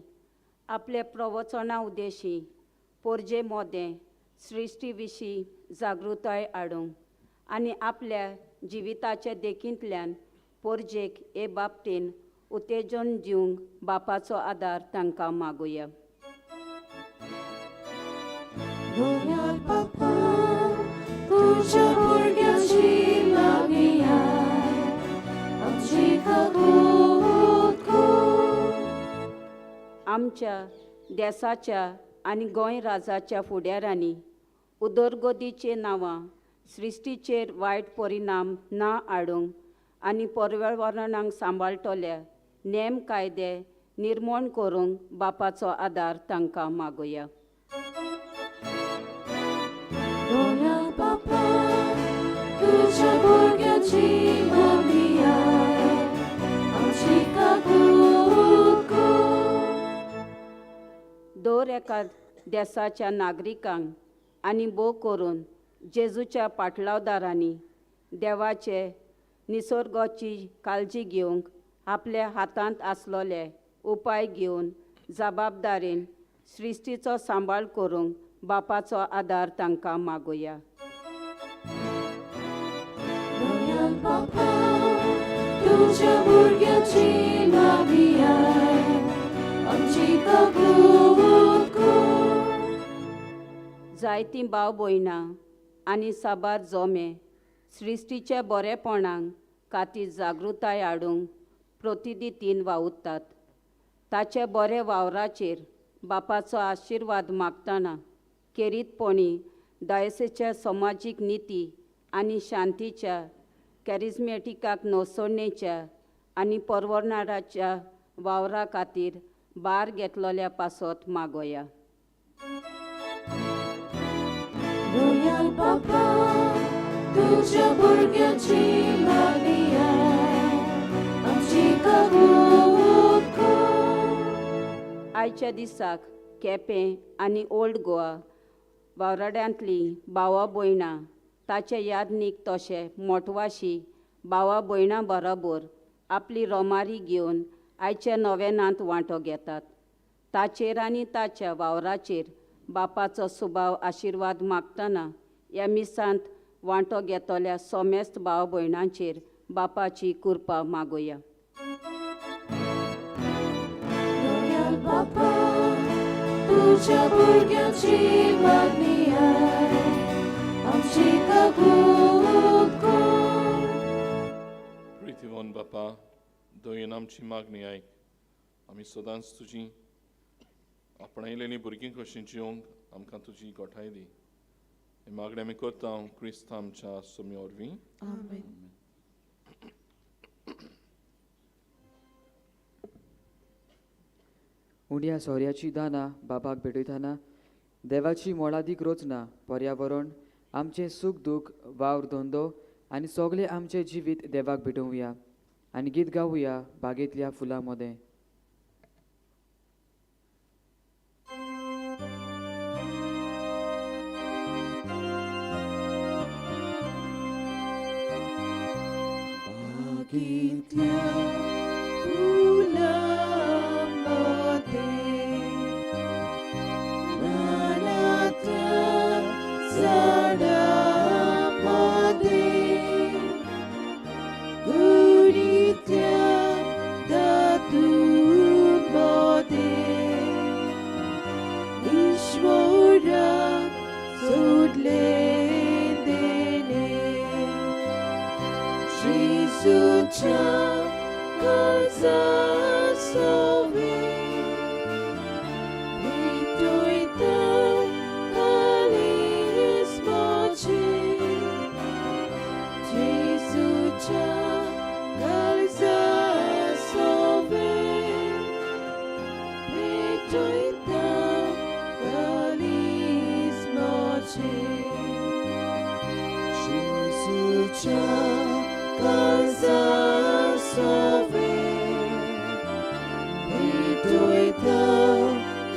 आपल्या प्रवचना उद्देशी पोरजे मोदें सृश्टी विशीं जागृताय हाडूंक आनी आपल्या जिविताच्या देखींतल्यान पोरजेक हे बाबतीन उत्तेजन दिवंक बापाचो आदार तांकां मागुया. दोयाल बापा तुज्या भुरग्याची मागणी आमची कबूत कर. आमच्या देसाच्या आनी गोंय राजाच्या फुडाऱ्यांनी उदरगतीचे नांवां सृश्टीचेर वायट परिणाम ना हाडूंक आनी पर्यावरणाक सांबाळटल्या नेम कायदे निर्मण करूंक बापाचो आदार तांकां मागुया. दोयाल बापा तुज्या भुरग्याची मागणी आमची कबूत कर. दर एका देसाच्या नागरिकांक आनी भोव करून जेजूच्या पाटलावदारांनी देवाचे निसर्गाची काळजी घेवंक आपल्या हातांत आसलोले उपाय घेवन जबाबदारीन सृश्टीचो सांबाळ करूंक बापाचो आदार तांकां मागुया. दोयाल बापा तुज्या भुरग्याची मागणी आमची कबूत कर. जायतीं भाव भयणां आनी साबार जोमे सृश्टीच्या बरेपणाक खातीर जागृताय हाडूंक प्रतिदितीन वावुरतात. ताच्या बऱ्या वावराचेर बापाचो आशिर्वाद मागतना खेरीतपणी दायसेच्या समाजीक निती आनी शांतीच्या कॅरिज्मेटिकाक नसोडणेच्या आनी परवरणाच्या वावरा खातीर भार घेतलोल्या पासत मागोया. दोयाल बापा तुज्या भुरग्याची मागणी आमची कबूत कर. आयच्या दिसाक केपें आनी ओल्ड गोवा वावराड्यांतलीं भावा भयणां ताचे यादनीक तशें मोटवाशी भावा भयणां बरोबर आपली रोमारी घेवन आयच्या नोवेनांत वांटो घेतात. ताचेर आनी ताच्या वावराचेर बापाचो सुबाव आशिर्वाद मागतना ह्या मिसांत वांटो घेतल्या सोमेस्त भाव भयणांचेर बापाची कृपा मागुया. दोयाल बापा तुज्या भुरग्याची मागणी आमची कबूत कर. प्रितीवन बापा, दयेन आमची मागणी आयक. आमी सदांच तुजी आपणायलेलीं भुरगीं कशीं जिवंक आमकां तुजी गोठाय दी. ही मागणी आमी करता क्रिस्त आमच्या सोमी वरवीं. आमेन. उण्या सोऱ्याची दानां बाबाक भेटयतना देवाची मोलादीक रचना पर्यावरण आमचें सूख दूख, वावर धंदो आनी सगळें आमचें जिवीत देवाक भेटोवया आनी गीत गावया बागेंतल्या फुलां मदें. बागेंतल्या फुलां मदें, रानांतल्या झाडां मदें, कुडींतल्या धातूं मदें, ईश्वराक सोदलें देणें. जेजूच्या काळजा सवें भेटयता काळीज म्हजें. जेजूच्या काळजा सवें भेटयता काळीज म्हजें. जेजूच्या काळजा सवें भेटयता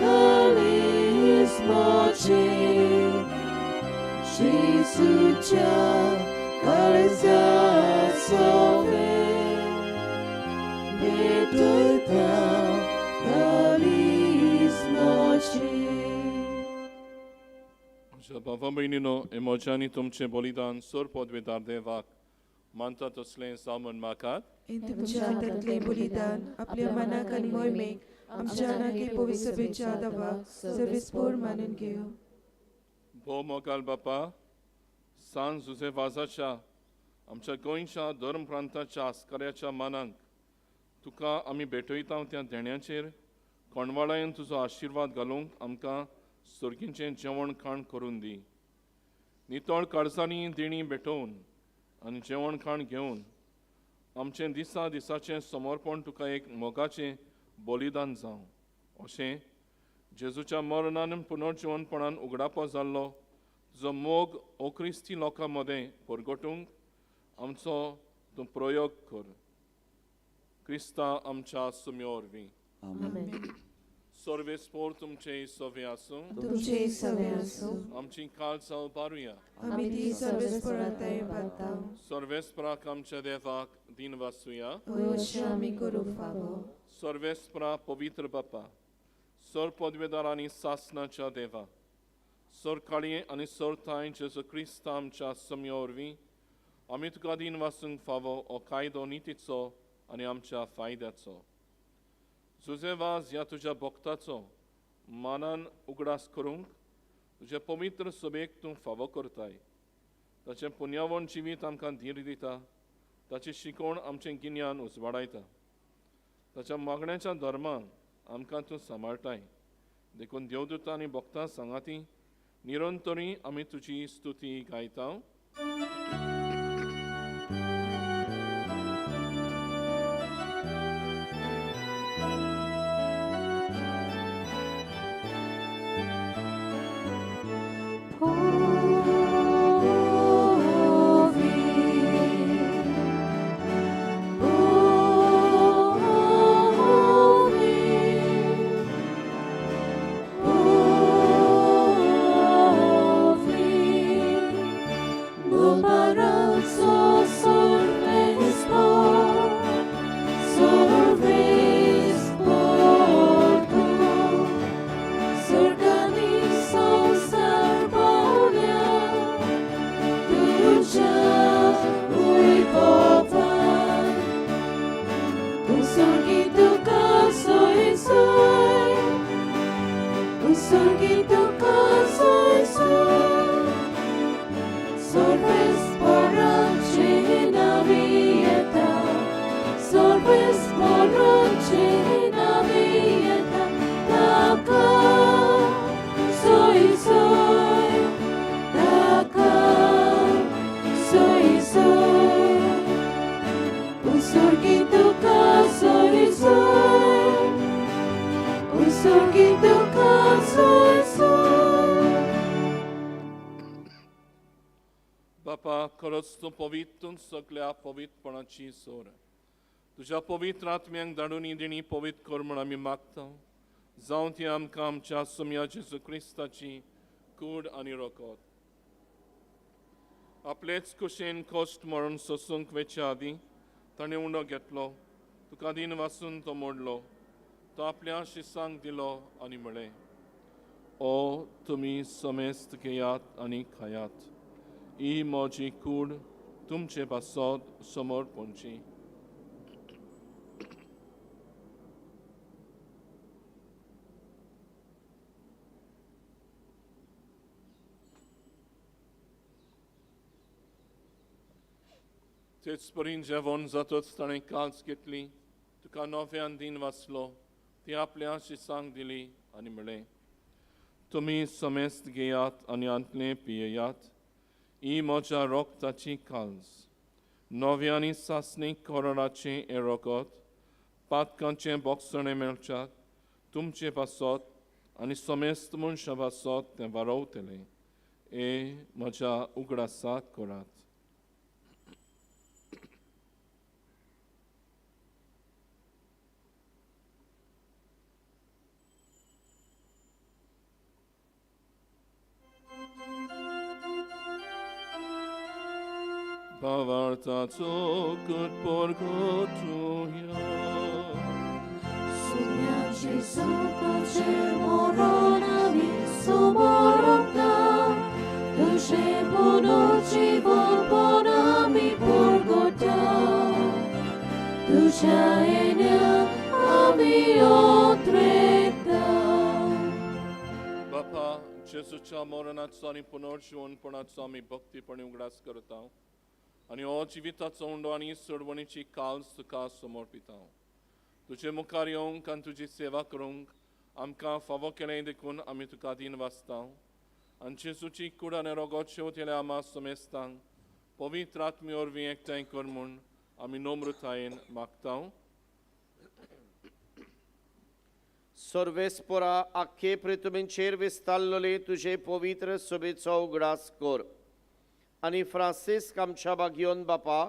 काळीज म्हजें. जेजूच्या काळजा सवें भेटयता काळीज म्हजें. म्हज्या भावा भयणीनो, हे म्हजें आनी तुमचें बलिदान सर पदवेदार देवाक मानता तसलें जावं म्हण मागात. तुमच्या हातांतलें बलिदान आपल्या मनाक आनी मोहिमेक आमच्या नागे पवित्र सभेच्या देवाक सर्वेस्पोर मानून घेवं. भोव मोगाल बापा, सान जुझे वाजाच्या आमच्या गोंयच्या धर्म प्रांताच्या आस्काऱ्याच्या मानांक तुका आमी भेटयता त्या देण्याचेर कोणवाळायन तुजो आशिर्वाद घालूंक आमकां सर्गींचें जेवण खाण करून दी. नितळ काळजांनी देणी भेटोवन आनी जेवण खाण घेवन आमचें दिसा दिसाचें समर्पण तुका एक मोगाचें बलिदान जावं, अशें जेजूच्या मरणान पुनर्जिवनपणान उगडापो जाल्लो तुजो मोग ओ क्रिस्ती लोकां मदें परगटूंक आमचो तूं प्रयोग कर. क्रिस्ता आमच्या सुम्यो वरवीं. आमेन. सर्वेस्पोर तुमचे सवे आसूं. तुमचे सवे आसूं. आमची काळजां उबारुया. आमी ती सर्वेस्पोरांत पावता. सर्वेस्पराक आमच्या देवाक दिन वासुया. हय, अशें आमी करूंक फावो. सर्वेस्परा पवित्र बापा, सर पदवेदार आनी सासनाच्या देवा, सर काळये आनी सर थांय जेजू क्रिस्त आमच्या सम्यो वरवीं आमी तुका दिन वासूंक फावो हो कायदो नितीचो आनी आमच्या फायद्याचो. जुजे वाज ह्या तुज्या भक्ताचो मानान उगडास करूंक तुज्या पवित्र सभेक तूं फावो करताय. ताचें पुण्यावण जिवीत आमकां धीर दिता, ताची शिकवण आमचें गिन्यान उजवाडायता, ताच्या मागण्याच्या धर्मान आमकां तूं सांबाळटाय. देखून देवदूतां आनी भक्तां सांगाती निरंतरी आमी तुजी स्तुती गायता. No. बापा, खरोच तूं पवित्र, सगल्या पवित्रपणाची सोर. तुज्या पवित्र आत्म्यांक धाडून ही देणी पवित्र कर म्हूण आमी मागता. जावं ती आमकां आमच्या सोम्या जेजू क्रिस्ताची कूड आनी रोकोत. आपलेच कुशेन कश्ट मरण सोसूंक वेच्या आदीं ताणें उंडो घेतलो, तुका दिन वासून तो मोडलो, तो आपल्या शिसांक दिलो आनी म्हळें, ओ तुमी समेस्त घेयात आनी खायात, ही म्हजी कूड तुमचे पासत समोर पडची. तेच परीन जेवण जातच ताणें काल्स घेतली, तुका नव्यान दिन वाचलो, ती आपल्या शिसांक दिली आनी म्हळें, तुमी समेस्त घेयात आनी आंतलें पियेयात, ही म्हज्या रोगताची काल्स, नव्या आनी सासणी कोरडाचें हें रोगत पातकांचें बोगसणें मेळच्याक तुमचे पासत आनी समेस्त मनशां पासत तें वारोवतलें. हे म्हज्या उगडासाक करात. भावार्थाचो कुटपोरगोटुया. सुम्याची सुताचें मरण आमी समरपता, तुजें पुनर्जीवनपण आमी परगटा, तुज्या येण्याक आमी ओत्रेता. बापा, जेजूच्या मरणाचो आनी पुनर्जीवनपणाचो आमी भक्तीपणी उगडास करता आनी हो जिविताचो उंडो आनी सोडवणीची काल्स तुका समर्पिता. तुजे मुखार येवंक आनी तुजी सेवा करूंक आमकां फावो केलें देखून आमी तुका दीन वाचता. आनी जेजूची कूड आनी रोगोत शेवतेल्या आमा समेस्तांक पवित्र आत्मे वरवीं एकठांय कर म्हूण आमी नम्रतायेन मागता. सर्वेस्पोरा आख्खे पृथ्वीचेर विस्तारलेले तुजे पवित्र सभेचो उगडास कर आनी फ्रांसिस्क आमच्या बागियोन बापा,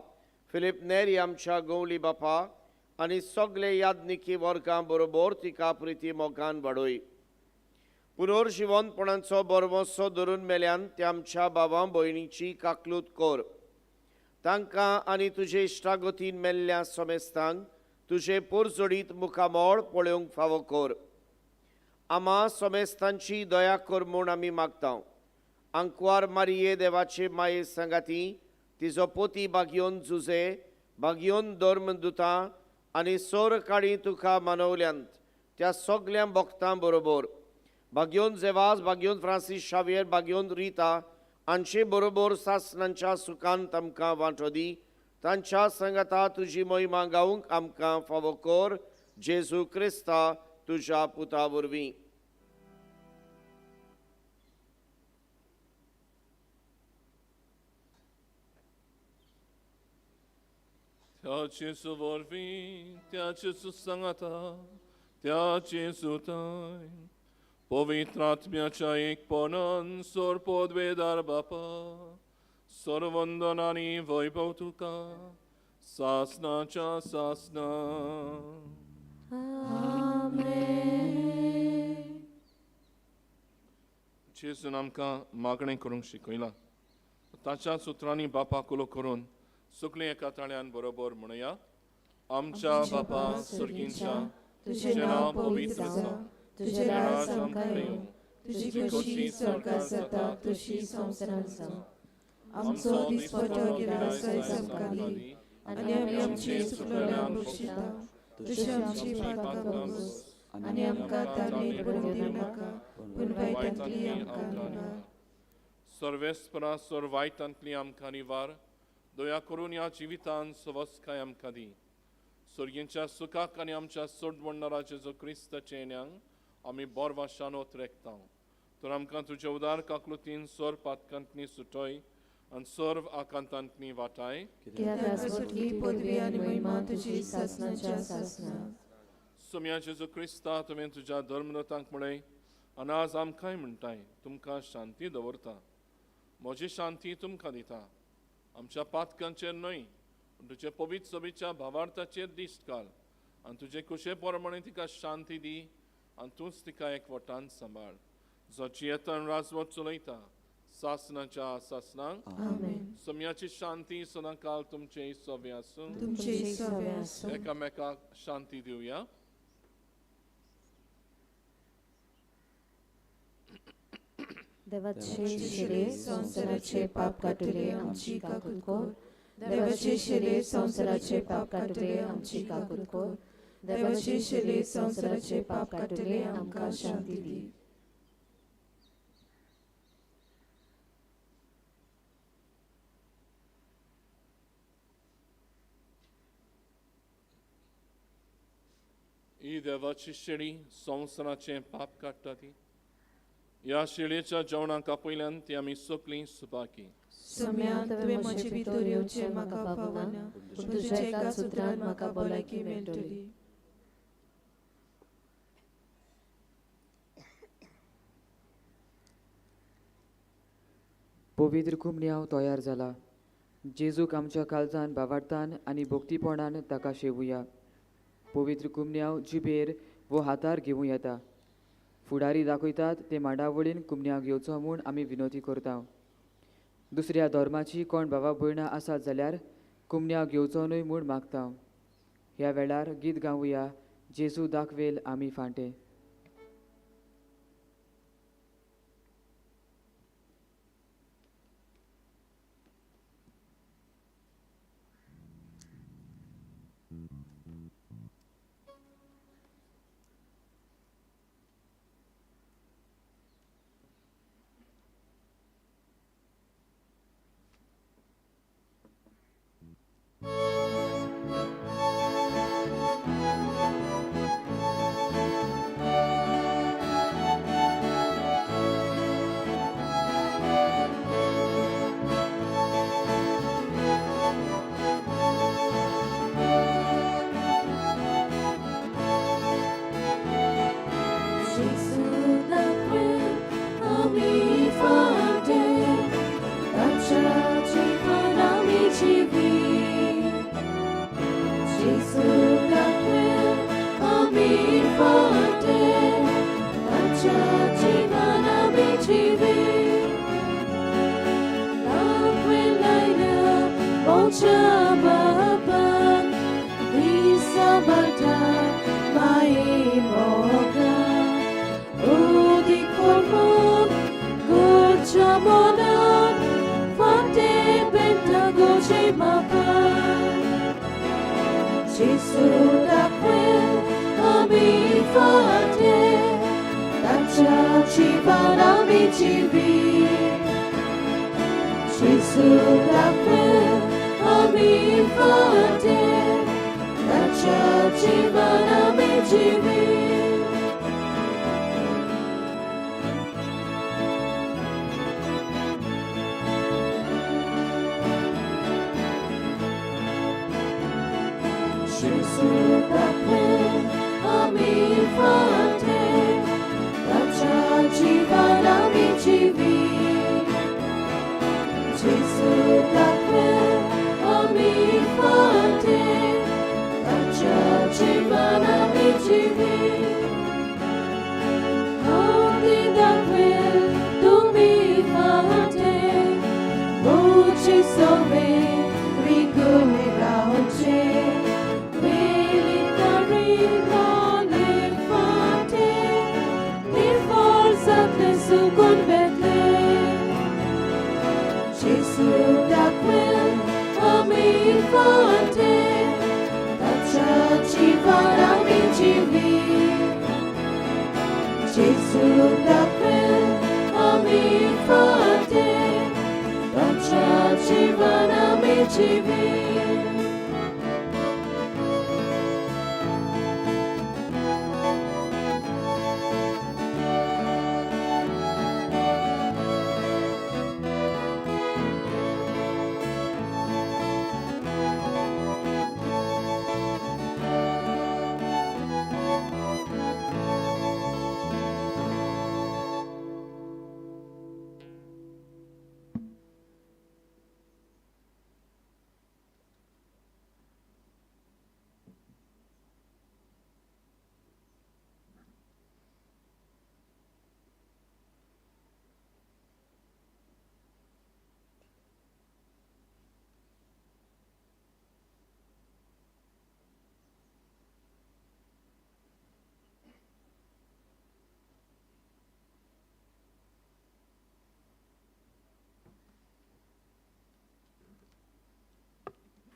फिलीप नेरी आमच्या गवली बापा आनी सगळे यादनिकी वर्गां बरोबर तिका प्रिती मोगान वाडय. पुनर्जिवनपणाचो बरवसो धरून मेल्यान त्या आमच्या बाबा भयणीची काकलूत कर. तांकां आनी तुजे इश्टागतीन मेल्ल्या समेस्तांक तुजे पोरजोडीत मुखामळ पळोवंक फावो कर. आमा समेस्तांची दया कर म्हूण आमी मागता. आंकवार मारिये देवाचे माये सांगाती तिजो पोती बागयोन जुजे बागयोन धर्मदुतां आनी सोर काळी तुका मानवल्यांत त्या सगल्या भक्तां बरोबर बागयोन जेवाज, बागयोन फ्रांसीस शावियर, बागयोन रिता हांचे बरोबर सासणांच्या सुखान आमकां वांटो दी. तांच्या सांगाता तुजी महिमा गावंक आमकां फावो कर, जेजू क्रिस्ता तुज्या पुता वरवीं. त्या जेजू वरवीं, त्या जेजू सांगाता, त्या जेजू ताय पवित्र आत्म्याच्या एकपणान सोर पदवेदार बापा, सर्वंदन आनी वैभव तुका सासनाच्या सासना. जेजून आमकां मागणें करूंक शिकयलां. ताच्या सुत्रांनी बापा कुलो करून सगळीं एका ताळ्यान बरोबर म्हणया. आमच्या बापा सर्गींच्या, तुजें नांव पवित्र जावं, तुजें राज आमकां येवं, तुजी खोशी स्वर्गात जाता तशी संवसारांत जावं. आमचो दिसपटो गिरास आयज आमकां दी आनी आमी आमची चुकलेल्यांक बक्षिता तशी आमची पातकां बगोस आनी आमकां ताणेर पडूंक दिवनाका, पूण वायटांतली आमकां निवार. सर्वेस्परा सर वायटांतली आमकां निवार, दया करून ह्या जिवितान सवस्काय आमकां दी. सर्गींच्या सुखाक आनी आमच्या सोडवणदारा जेजू क्रिस्ताच्या येण्याक आमी बोरवाशान ओतरेकता. तर आमकां तुज्या उदार काकलुतीन सोर पातकांतनी सुटय आनी सर्व आकांतांतनी वाटाय. कित्याक सुटकी पदवी आनी महिमा तुजी सासणाच्या सासणा. सोम्या जेजू क्रिस्ता, तुवें तुज्या धर्मदूतांक म्हळें आनी आज आमकांय म्हणटाय, तुमकां शांती दवरता, म्हजी शांती तुमकां दिता. आमच्या पातकांचेर न्हय पूण तुजे पवित्र सभेच्या भावार्थाचेर दिश्ट घाल आनी तुजे कुशे प्रमाणे तिका शांती दी आनी तूंच तिका एकवटान सांबाळ, जो जियेतान राजवट चलयता सासनाच्या सासनांक. आमेन. सम्याची शांती सदांकाल तुमचे सवे आसूं. तुमचे सवे आसूं. एकामेकाक शांती दिवया. देवाचे शिरे संवसाराचे पाप काडटले आमची काकूत कर. देवाचे शिरे संवसाराचे पाप काडटले आमची काकूत कर. देवाचे शिरे संवसाराचे पाप काडटले आमकां शांती दी. ही देवाची शेळी संवसाराचें पाप काडटा ती ह्या शेळयेच्या जेवणाक आपयल्यान ती आमी सगळीं सुबाकी. सम्या तुवें म्हजे भितर येवचें म्हाका फावना, पूण तुज्या एका सुत्रान म्हाका भलायकी मेळटली. पवित्र कुमन्यांव तयार जाला. जेजूक आमच्या काळजान भावार्थान आनी भक्तीपणान ताका शेवुया. पवित्र कुमन्यांव जिबेर वो हातार घेवूं येता. फुडारी दाखयतात ते मांडावळीन कुमन्यांव घेवचो म्हूण आमी विनोती करता. दुसऱ्या धर्माची कोण भावा भयणां आसात जाल्यार कुमन्यांव घेवचो न्हय म्हूण मागता. ह्या वेळार गीत गावया, जेजू दाखवेल आमी फांटे.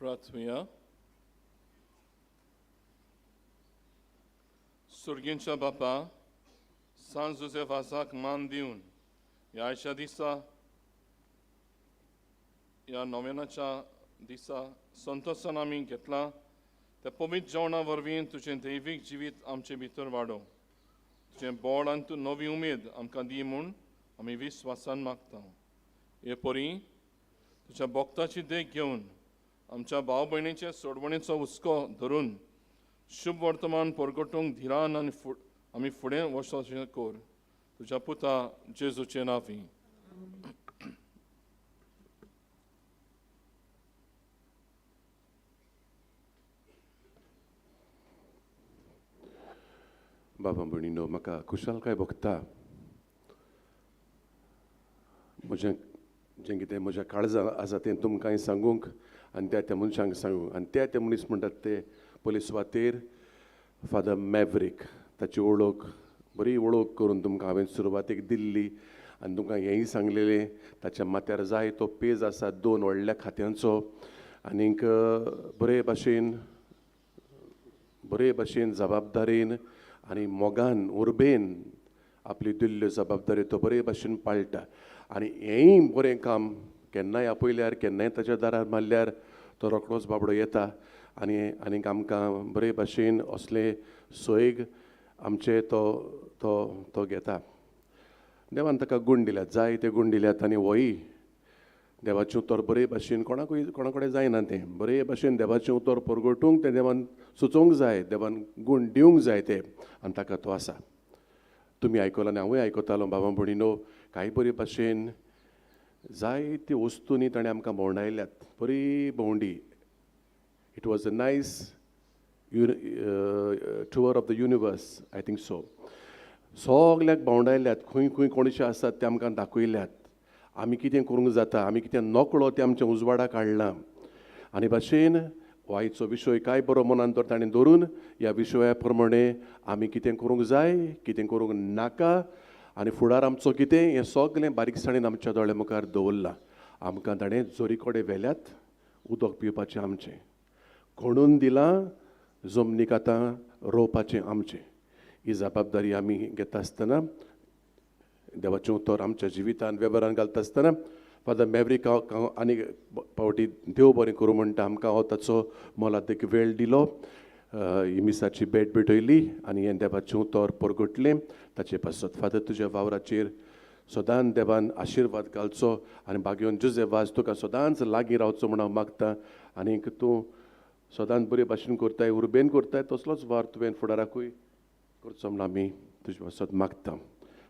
प्रार्थुया. सुर्गींच्या बापा, सान जुझे वाजाक मान दिवन ह्या आयच्या दिसा, ह्या नोवेनाच्या दिसा संतोसान आमी घेतला त्या पवित्र जेवणा वरवीं तुजें दैवीक जिवीत आमचे भितर वाडोवं, तुजें बळ आनी तूं नवी उमेद आमकां दी म्हूण आमी विस्वासान मागता. हे परी तुज्या भक्ताची देख घेवन आमच्या भाव भयणीचे सोडवणेचो हुस्को धरून शुभ वर्तमान परगटूंक धिरान आनी आमी फुडें वचचें कर, तुज्या पुता जेजूचे नांवी. बाबा भयणीनो, म्हाका खुशालकाय भोगता म्हजें जें कितें म्हज्या काळजान आसा तें तुमकांय सांगूंक आनी त्या त्या मनशांक सांगूंक. आनी त्या त्या मनीस म्हणटात ते पयले सुवातेर फादर मॅवरीक, ताची वळख बरी वळख करून तुमकां हांवें सुरवातेक दिल्ली आनी तुमकां हेंय सांगलेलें. ताच्या माथ्यार जाय तो पेज आसा दोन व्हडल्या खात्यांचो आनीक बरे भाशेन जबाबदारेन आनी मोगान उर्बेन आपली दिल्ल्यो जबाबदारी तो बरे भाशेन पाळटा. आनी हेंय बरें काम केन्नाय आपयल्यार, केन्नाय ताच्या दारार मारल्यार तो रोखडोच बाबडो येता आनी आनीक आमकां बरे भाशेन असले सोयग आमचे तो तो तो घेता. देवान ताका गूण दिल्यात, जाय ते गूण दिल्यात आनी होय देवाचें उतर बरे भाशेन कोणाकूय कोणा कडेन जायना तें बरे भाशेन देवाचें उतर परगटूंक तें देवान सुचोवंक जाय, देवान गूण दिवंक जाय तें, आनी ताका तो आसा. तुमी आयकलां आनी हांवूय आयकतालो बाबा भयणीनो, कांय बरे भाशेन जायते वस्तूंनी ताणें आमकां भोंवडायल्यात, बरी भोंवडी. It was a nice tour of the universe, I think so. सगल्याक भोंवडायल्यात, खंय खंय कोणशे आसात ते आमकां दाखयल्यात, आमी कितें करूंक जाता, आमी कितें नकळो तें आमच्या उजवाडाक हाडलां. आनी भाशेन आयचो विशय काय बरो मनान तर ताणें धरून ह्या विशया प्रमाणे आमी कितें करूंक जाय, कितें करूंक नाका आनी फुडार आमचो कितें हें सगलें बारीकसाणेन आमच्या दोळ्या मुखार दवरलां. आमकां ताणें जोरी कडेन व्हेल्यात, उदक पिवपाचें आमचें, खणून दिलां जमनीक आतां रोवपाचें आमचें. ही जबाबदारी आमी घेता आसतना देवाचें उतर आमच्या जिवितान वेव्हारान घालता आसतना फादर मॅवरीक हांव आनी पावटी देव बरें करूं म्हणटा. आमकां हो ताचो मोलादीक वेळ दिलो, ही मिसाची भेट भेटयली आनी हें देवाचें उतर परगटलें ताचे पासत. फादर तुज्या वावराचेर सदांच देवान आशिर्वाद घालचो आनी भाग्योन जुझे वाज तुका सदांच लागीं रावचो म्हूण हांव मागता. आनीक तूं सदांच बरे भाशेन करताय, उर्बेन करताय, तसलोच वावर तुवें फुडाराकूय करचो म्हूण आमी तुजे पासत मागता.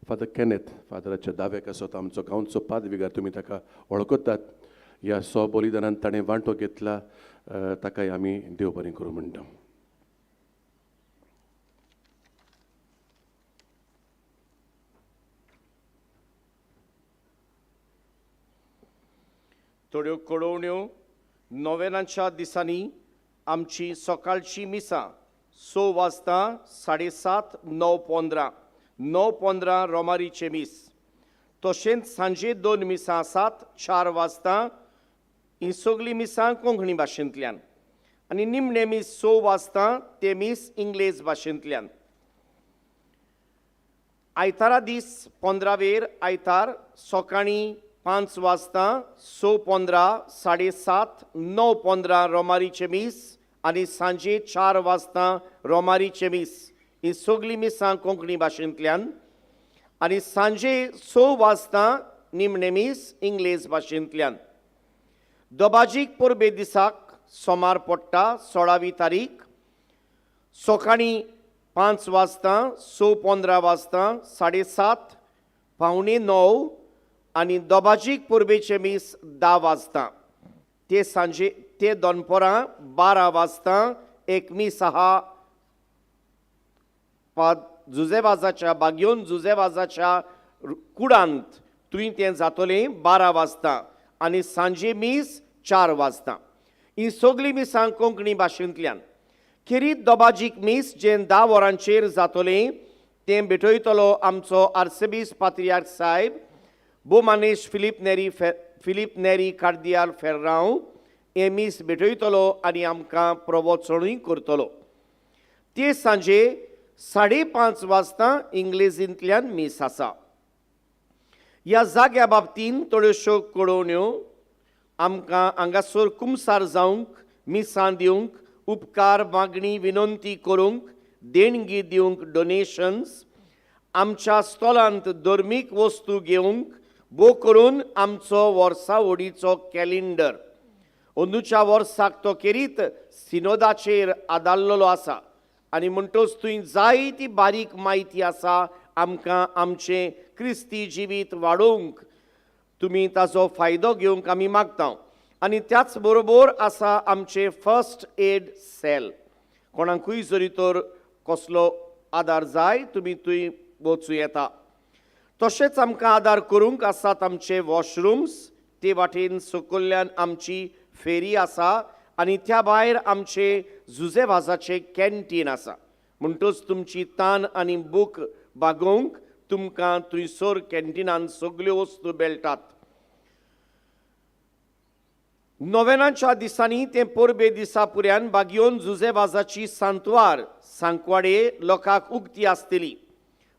फादर केनेथ, फादराच्या दाव्याक आसत आमचो गांवचो पादविगार, तुमी ताका वळखतात. ह्या सो बलिदानान ताणें वांटो घेतला, ताकाय आमी देव बरें करूं म्हणटा. थोड्यो कळोवण्यो. नोवेनाच्या दिसांनी आमची सकाळची मिसां 6 वाजता, 7:30, 9:15, 9:15 रोमारीचें मीस. तशेंच सांजे 2 मिसां आसात, 4 वाजता. ही सगळीं मिसां कोंकणी भाशेंतल्यान आनी निमणें मीस 6 वाजता, तें मीस इंग्लेज भाशेंतल्यान. आयतारा दीस 15वेर आयतार सकाळीं 5 वाजता, 6:15, 7:30, 9:15 रोमारीचें मीस आनी सांजे 4 वाजता रोमारीचें मीस. ही सगळीं मिसां कोंकणी भाशेंतल्यान आनी सांजे 6 वाजता निमणें मीस इंग्लेज भाशेंतल्यान. दबाजीक परबे दिसाक सोमार पडटा 16वी तारीख सकाळीं 5 वाजता, 6:15 वाजता, 7:30, 8:45 आनी दबाजीक परबेचें मीस 10 वाजता. ते सांजे ते दनपरां 12 वाजता एक मीस आहा जुझेवाजाच्या बागयोन जुझेवाजाच्या कुडांत, थंय तें जातलें 12 वाजता आनी सांजे मीस 4 वाजता. ही सगळीं मिसां कोंकणी भाशेंतल्यान. खेरीत दबाजीक मीस जें 10 वरांचेर जातलें तें भेटयतलो आमचो आर्सेबीस पात्रियार्क साहेब बोमानेश फिलीप नेरी कार्दियाल फेर्रांव. हें मीस भेटयतलो आनी आमकां प्रवचनूय करतलो. ते सांजे 5:30 वाजता इंग्लेजींतल्यान मीस आसा. ह्या जाग्या बाबतीन थोड्योश्यो कळोवण्यो आमकां हांगासर कुमसार जावंक, मिसां दिवंक, उपकार मागणी विनंती करूंक, देणगी दिवंक, डोनेशन्स, आमच्या स्टॉलांत धर्मीक वस्तू घेवंक, भोव करून आमचो वर्सावडीचो कॅलेंडर अंदूच्या वर्साक तो खेरीत सिनोदाचेर आदारलेलो आसा आनी म्हणटच थंय जायती बारीक म्हायती आसा आमकां आमचें क्रिस्ती जिवीत वाडोवंक तुमी ताजो फायदो घेवंक आमी मागता. आनी त्याच बरोबर आसा आमचें फर्स्ट एड सेल. कोणाकूय जरी तर कसलो आदार जाय तुमी थंय वचूं येता. तशेंच आमकां आदार करूंक आसात आमचे वॉशरुम्स, ते वाटेन सकयल्यान आमची फेरी आसा आनी त्या भायर आमचे जुजे वाजाचें कॅन्टीन आसा. म्हणटच तुमची तान आनी भूक भागोवंक तुमकां थंयसर कॅन्टिनान सगल्यो वस्तू मेळटात. नोवेनाच्या दिसांनी ते परबे दिसा पुऱ्यान बागयोन जुजे वाजाची सांतवार सांकवाडे लोकांक उक्ती आसतली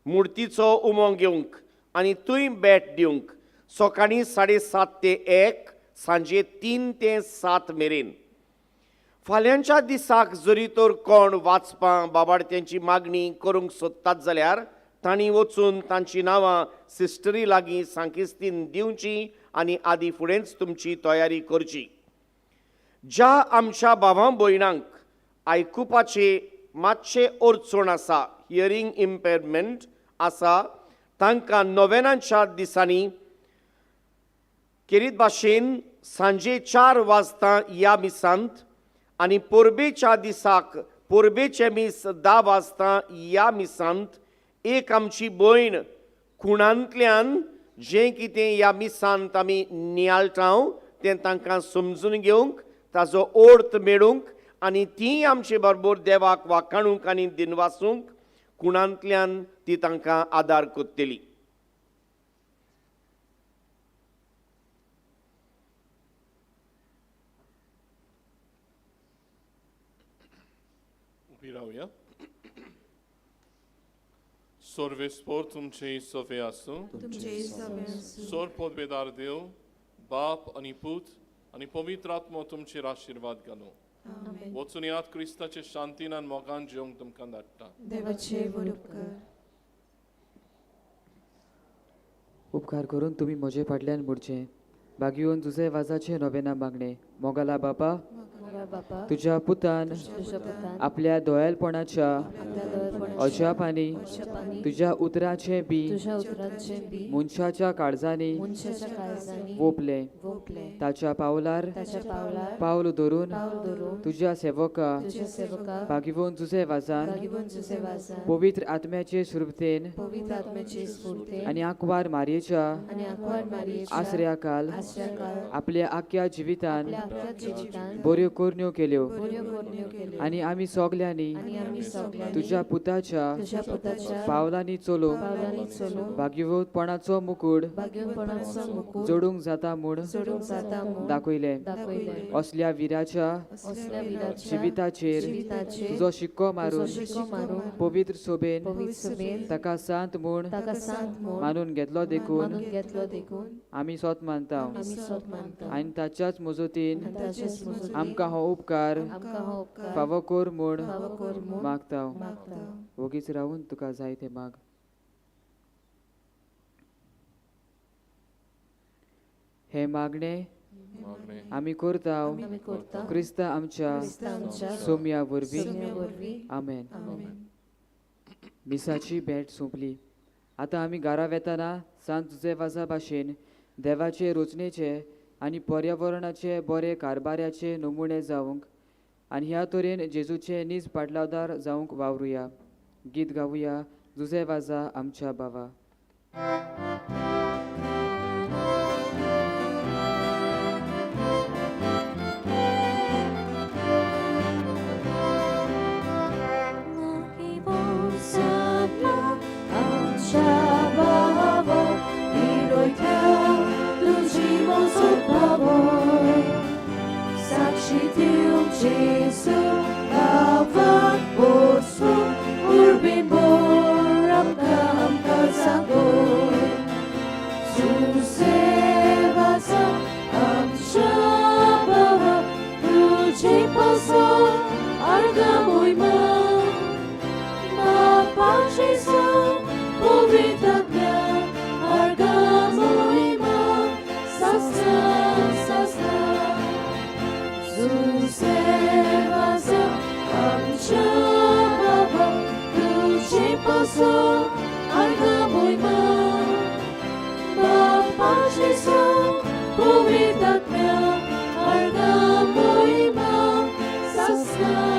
मुर्तीचो उमो घेवंक आनी थंय भेट दिवंक सकाळीं 7:30 ते 1, सांजे 3 ते 7 मेरेन. फाल्यांच्या दिसाक जरी तर कोण वाचपां बाबाडत्यांची मागणी करूंक सोदतात जाल्यार तांणी वचून तांची नांवां सिस्टरी लागीं सांकिस्तीन दिवची आनी आदी फुडेंच तुमची तयारी करची. ज्या आमच्या भावां भयणांक आयकुपाचे मातशें अडचण आसा, हियरींग इम्पेरमेंट आसा, तांकां नोवेनाच्या दिसांनी खेरीत भाशेन सांजे 4 वाजता ह्या मिसांत आनी परबेच्या दिसाक परबेचें मीस 10 वाजता ह्या मिसांत एक आमची भयण खुणांतल्यान जें कितें ह्या मिसांत आमी नियाळटा तें तांकां समजून घेवंक, ताजो अर्थ मेळूंक आनी ती आमचे बरोबर देवाक वाखाणूंक आनी दिनवासूंक खुणांतल्यान ती तांकां आदार करतली. उबी रावया. सर्वेस्पोर तुमचे सवे आसूं. सोर पदवेदार देव बाप आनी पूत आनी पवित्र आत्मो तुमचेर आशिर्वाद घालूं. वचून याद क्रिस्ताचे शांतीन आनी मोगान जेवंक तुमकां धाडटा. देवाचे व्हड उपकार. उपकार करून तुमी म्हजे फाटल्यान म्हणचें बागयोन जुजे वाजाचे नोवेना मागणें. मोगाला बापा, तुज्या पुतान आपल्या दोयालपणाच्या अजापांनी तुज्या उतराचें बी मनशाच्या काळजांनी वोपलें. ताच्या पावलार पावल धरून तुज्या सेवका बागिवोन जुजे वाजान पवित्र आत्म्याचे सुरतेन आनी आंकवार मारयेच्या आसऱ्या काल आपल्या आख्या जिवितान बऱ्यो करण्यो केल्यो आनी आमी सगल्यांनी तुज्या पुताच्या पावलांनी चलूंक भाग्यवतपणाचो मुकूट जोडूंक जाता म्हूण दाखयलें. असल्या विराच्या जिविताचेर तुजो शिक्को मारून पवित्र सोबेन ताका सांत म्हूण मानून घेतलो देखून आमी सोत मानता आनी ताच्याच मजतीन आमकां हो उपकार फावो कर म्हूण मागता. वोगीच रावून तुका जाय तें माग. हे मागणे आमी करता क्रिस्ता आमच्या सोम्या वरवीं. आमेन. मिसाची भेट सोंपली. आतां आमी घरा वेतना सांत जुजेवाजा भाशेन देवाचे रचनेचे आनी पर्यावरणाचे बरे कारभाराचे नमुणे जावंक आनी ह्या तरेन जेजूचे नीज पाटलावदार जावंक वावरुया. गीत गावया जुजे वाजा आमच्या बाबा. Jesu, arga मोहिमा. बापा जेसू, पवित्र आत्म्या, arga मोहिमा, सासना.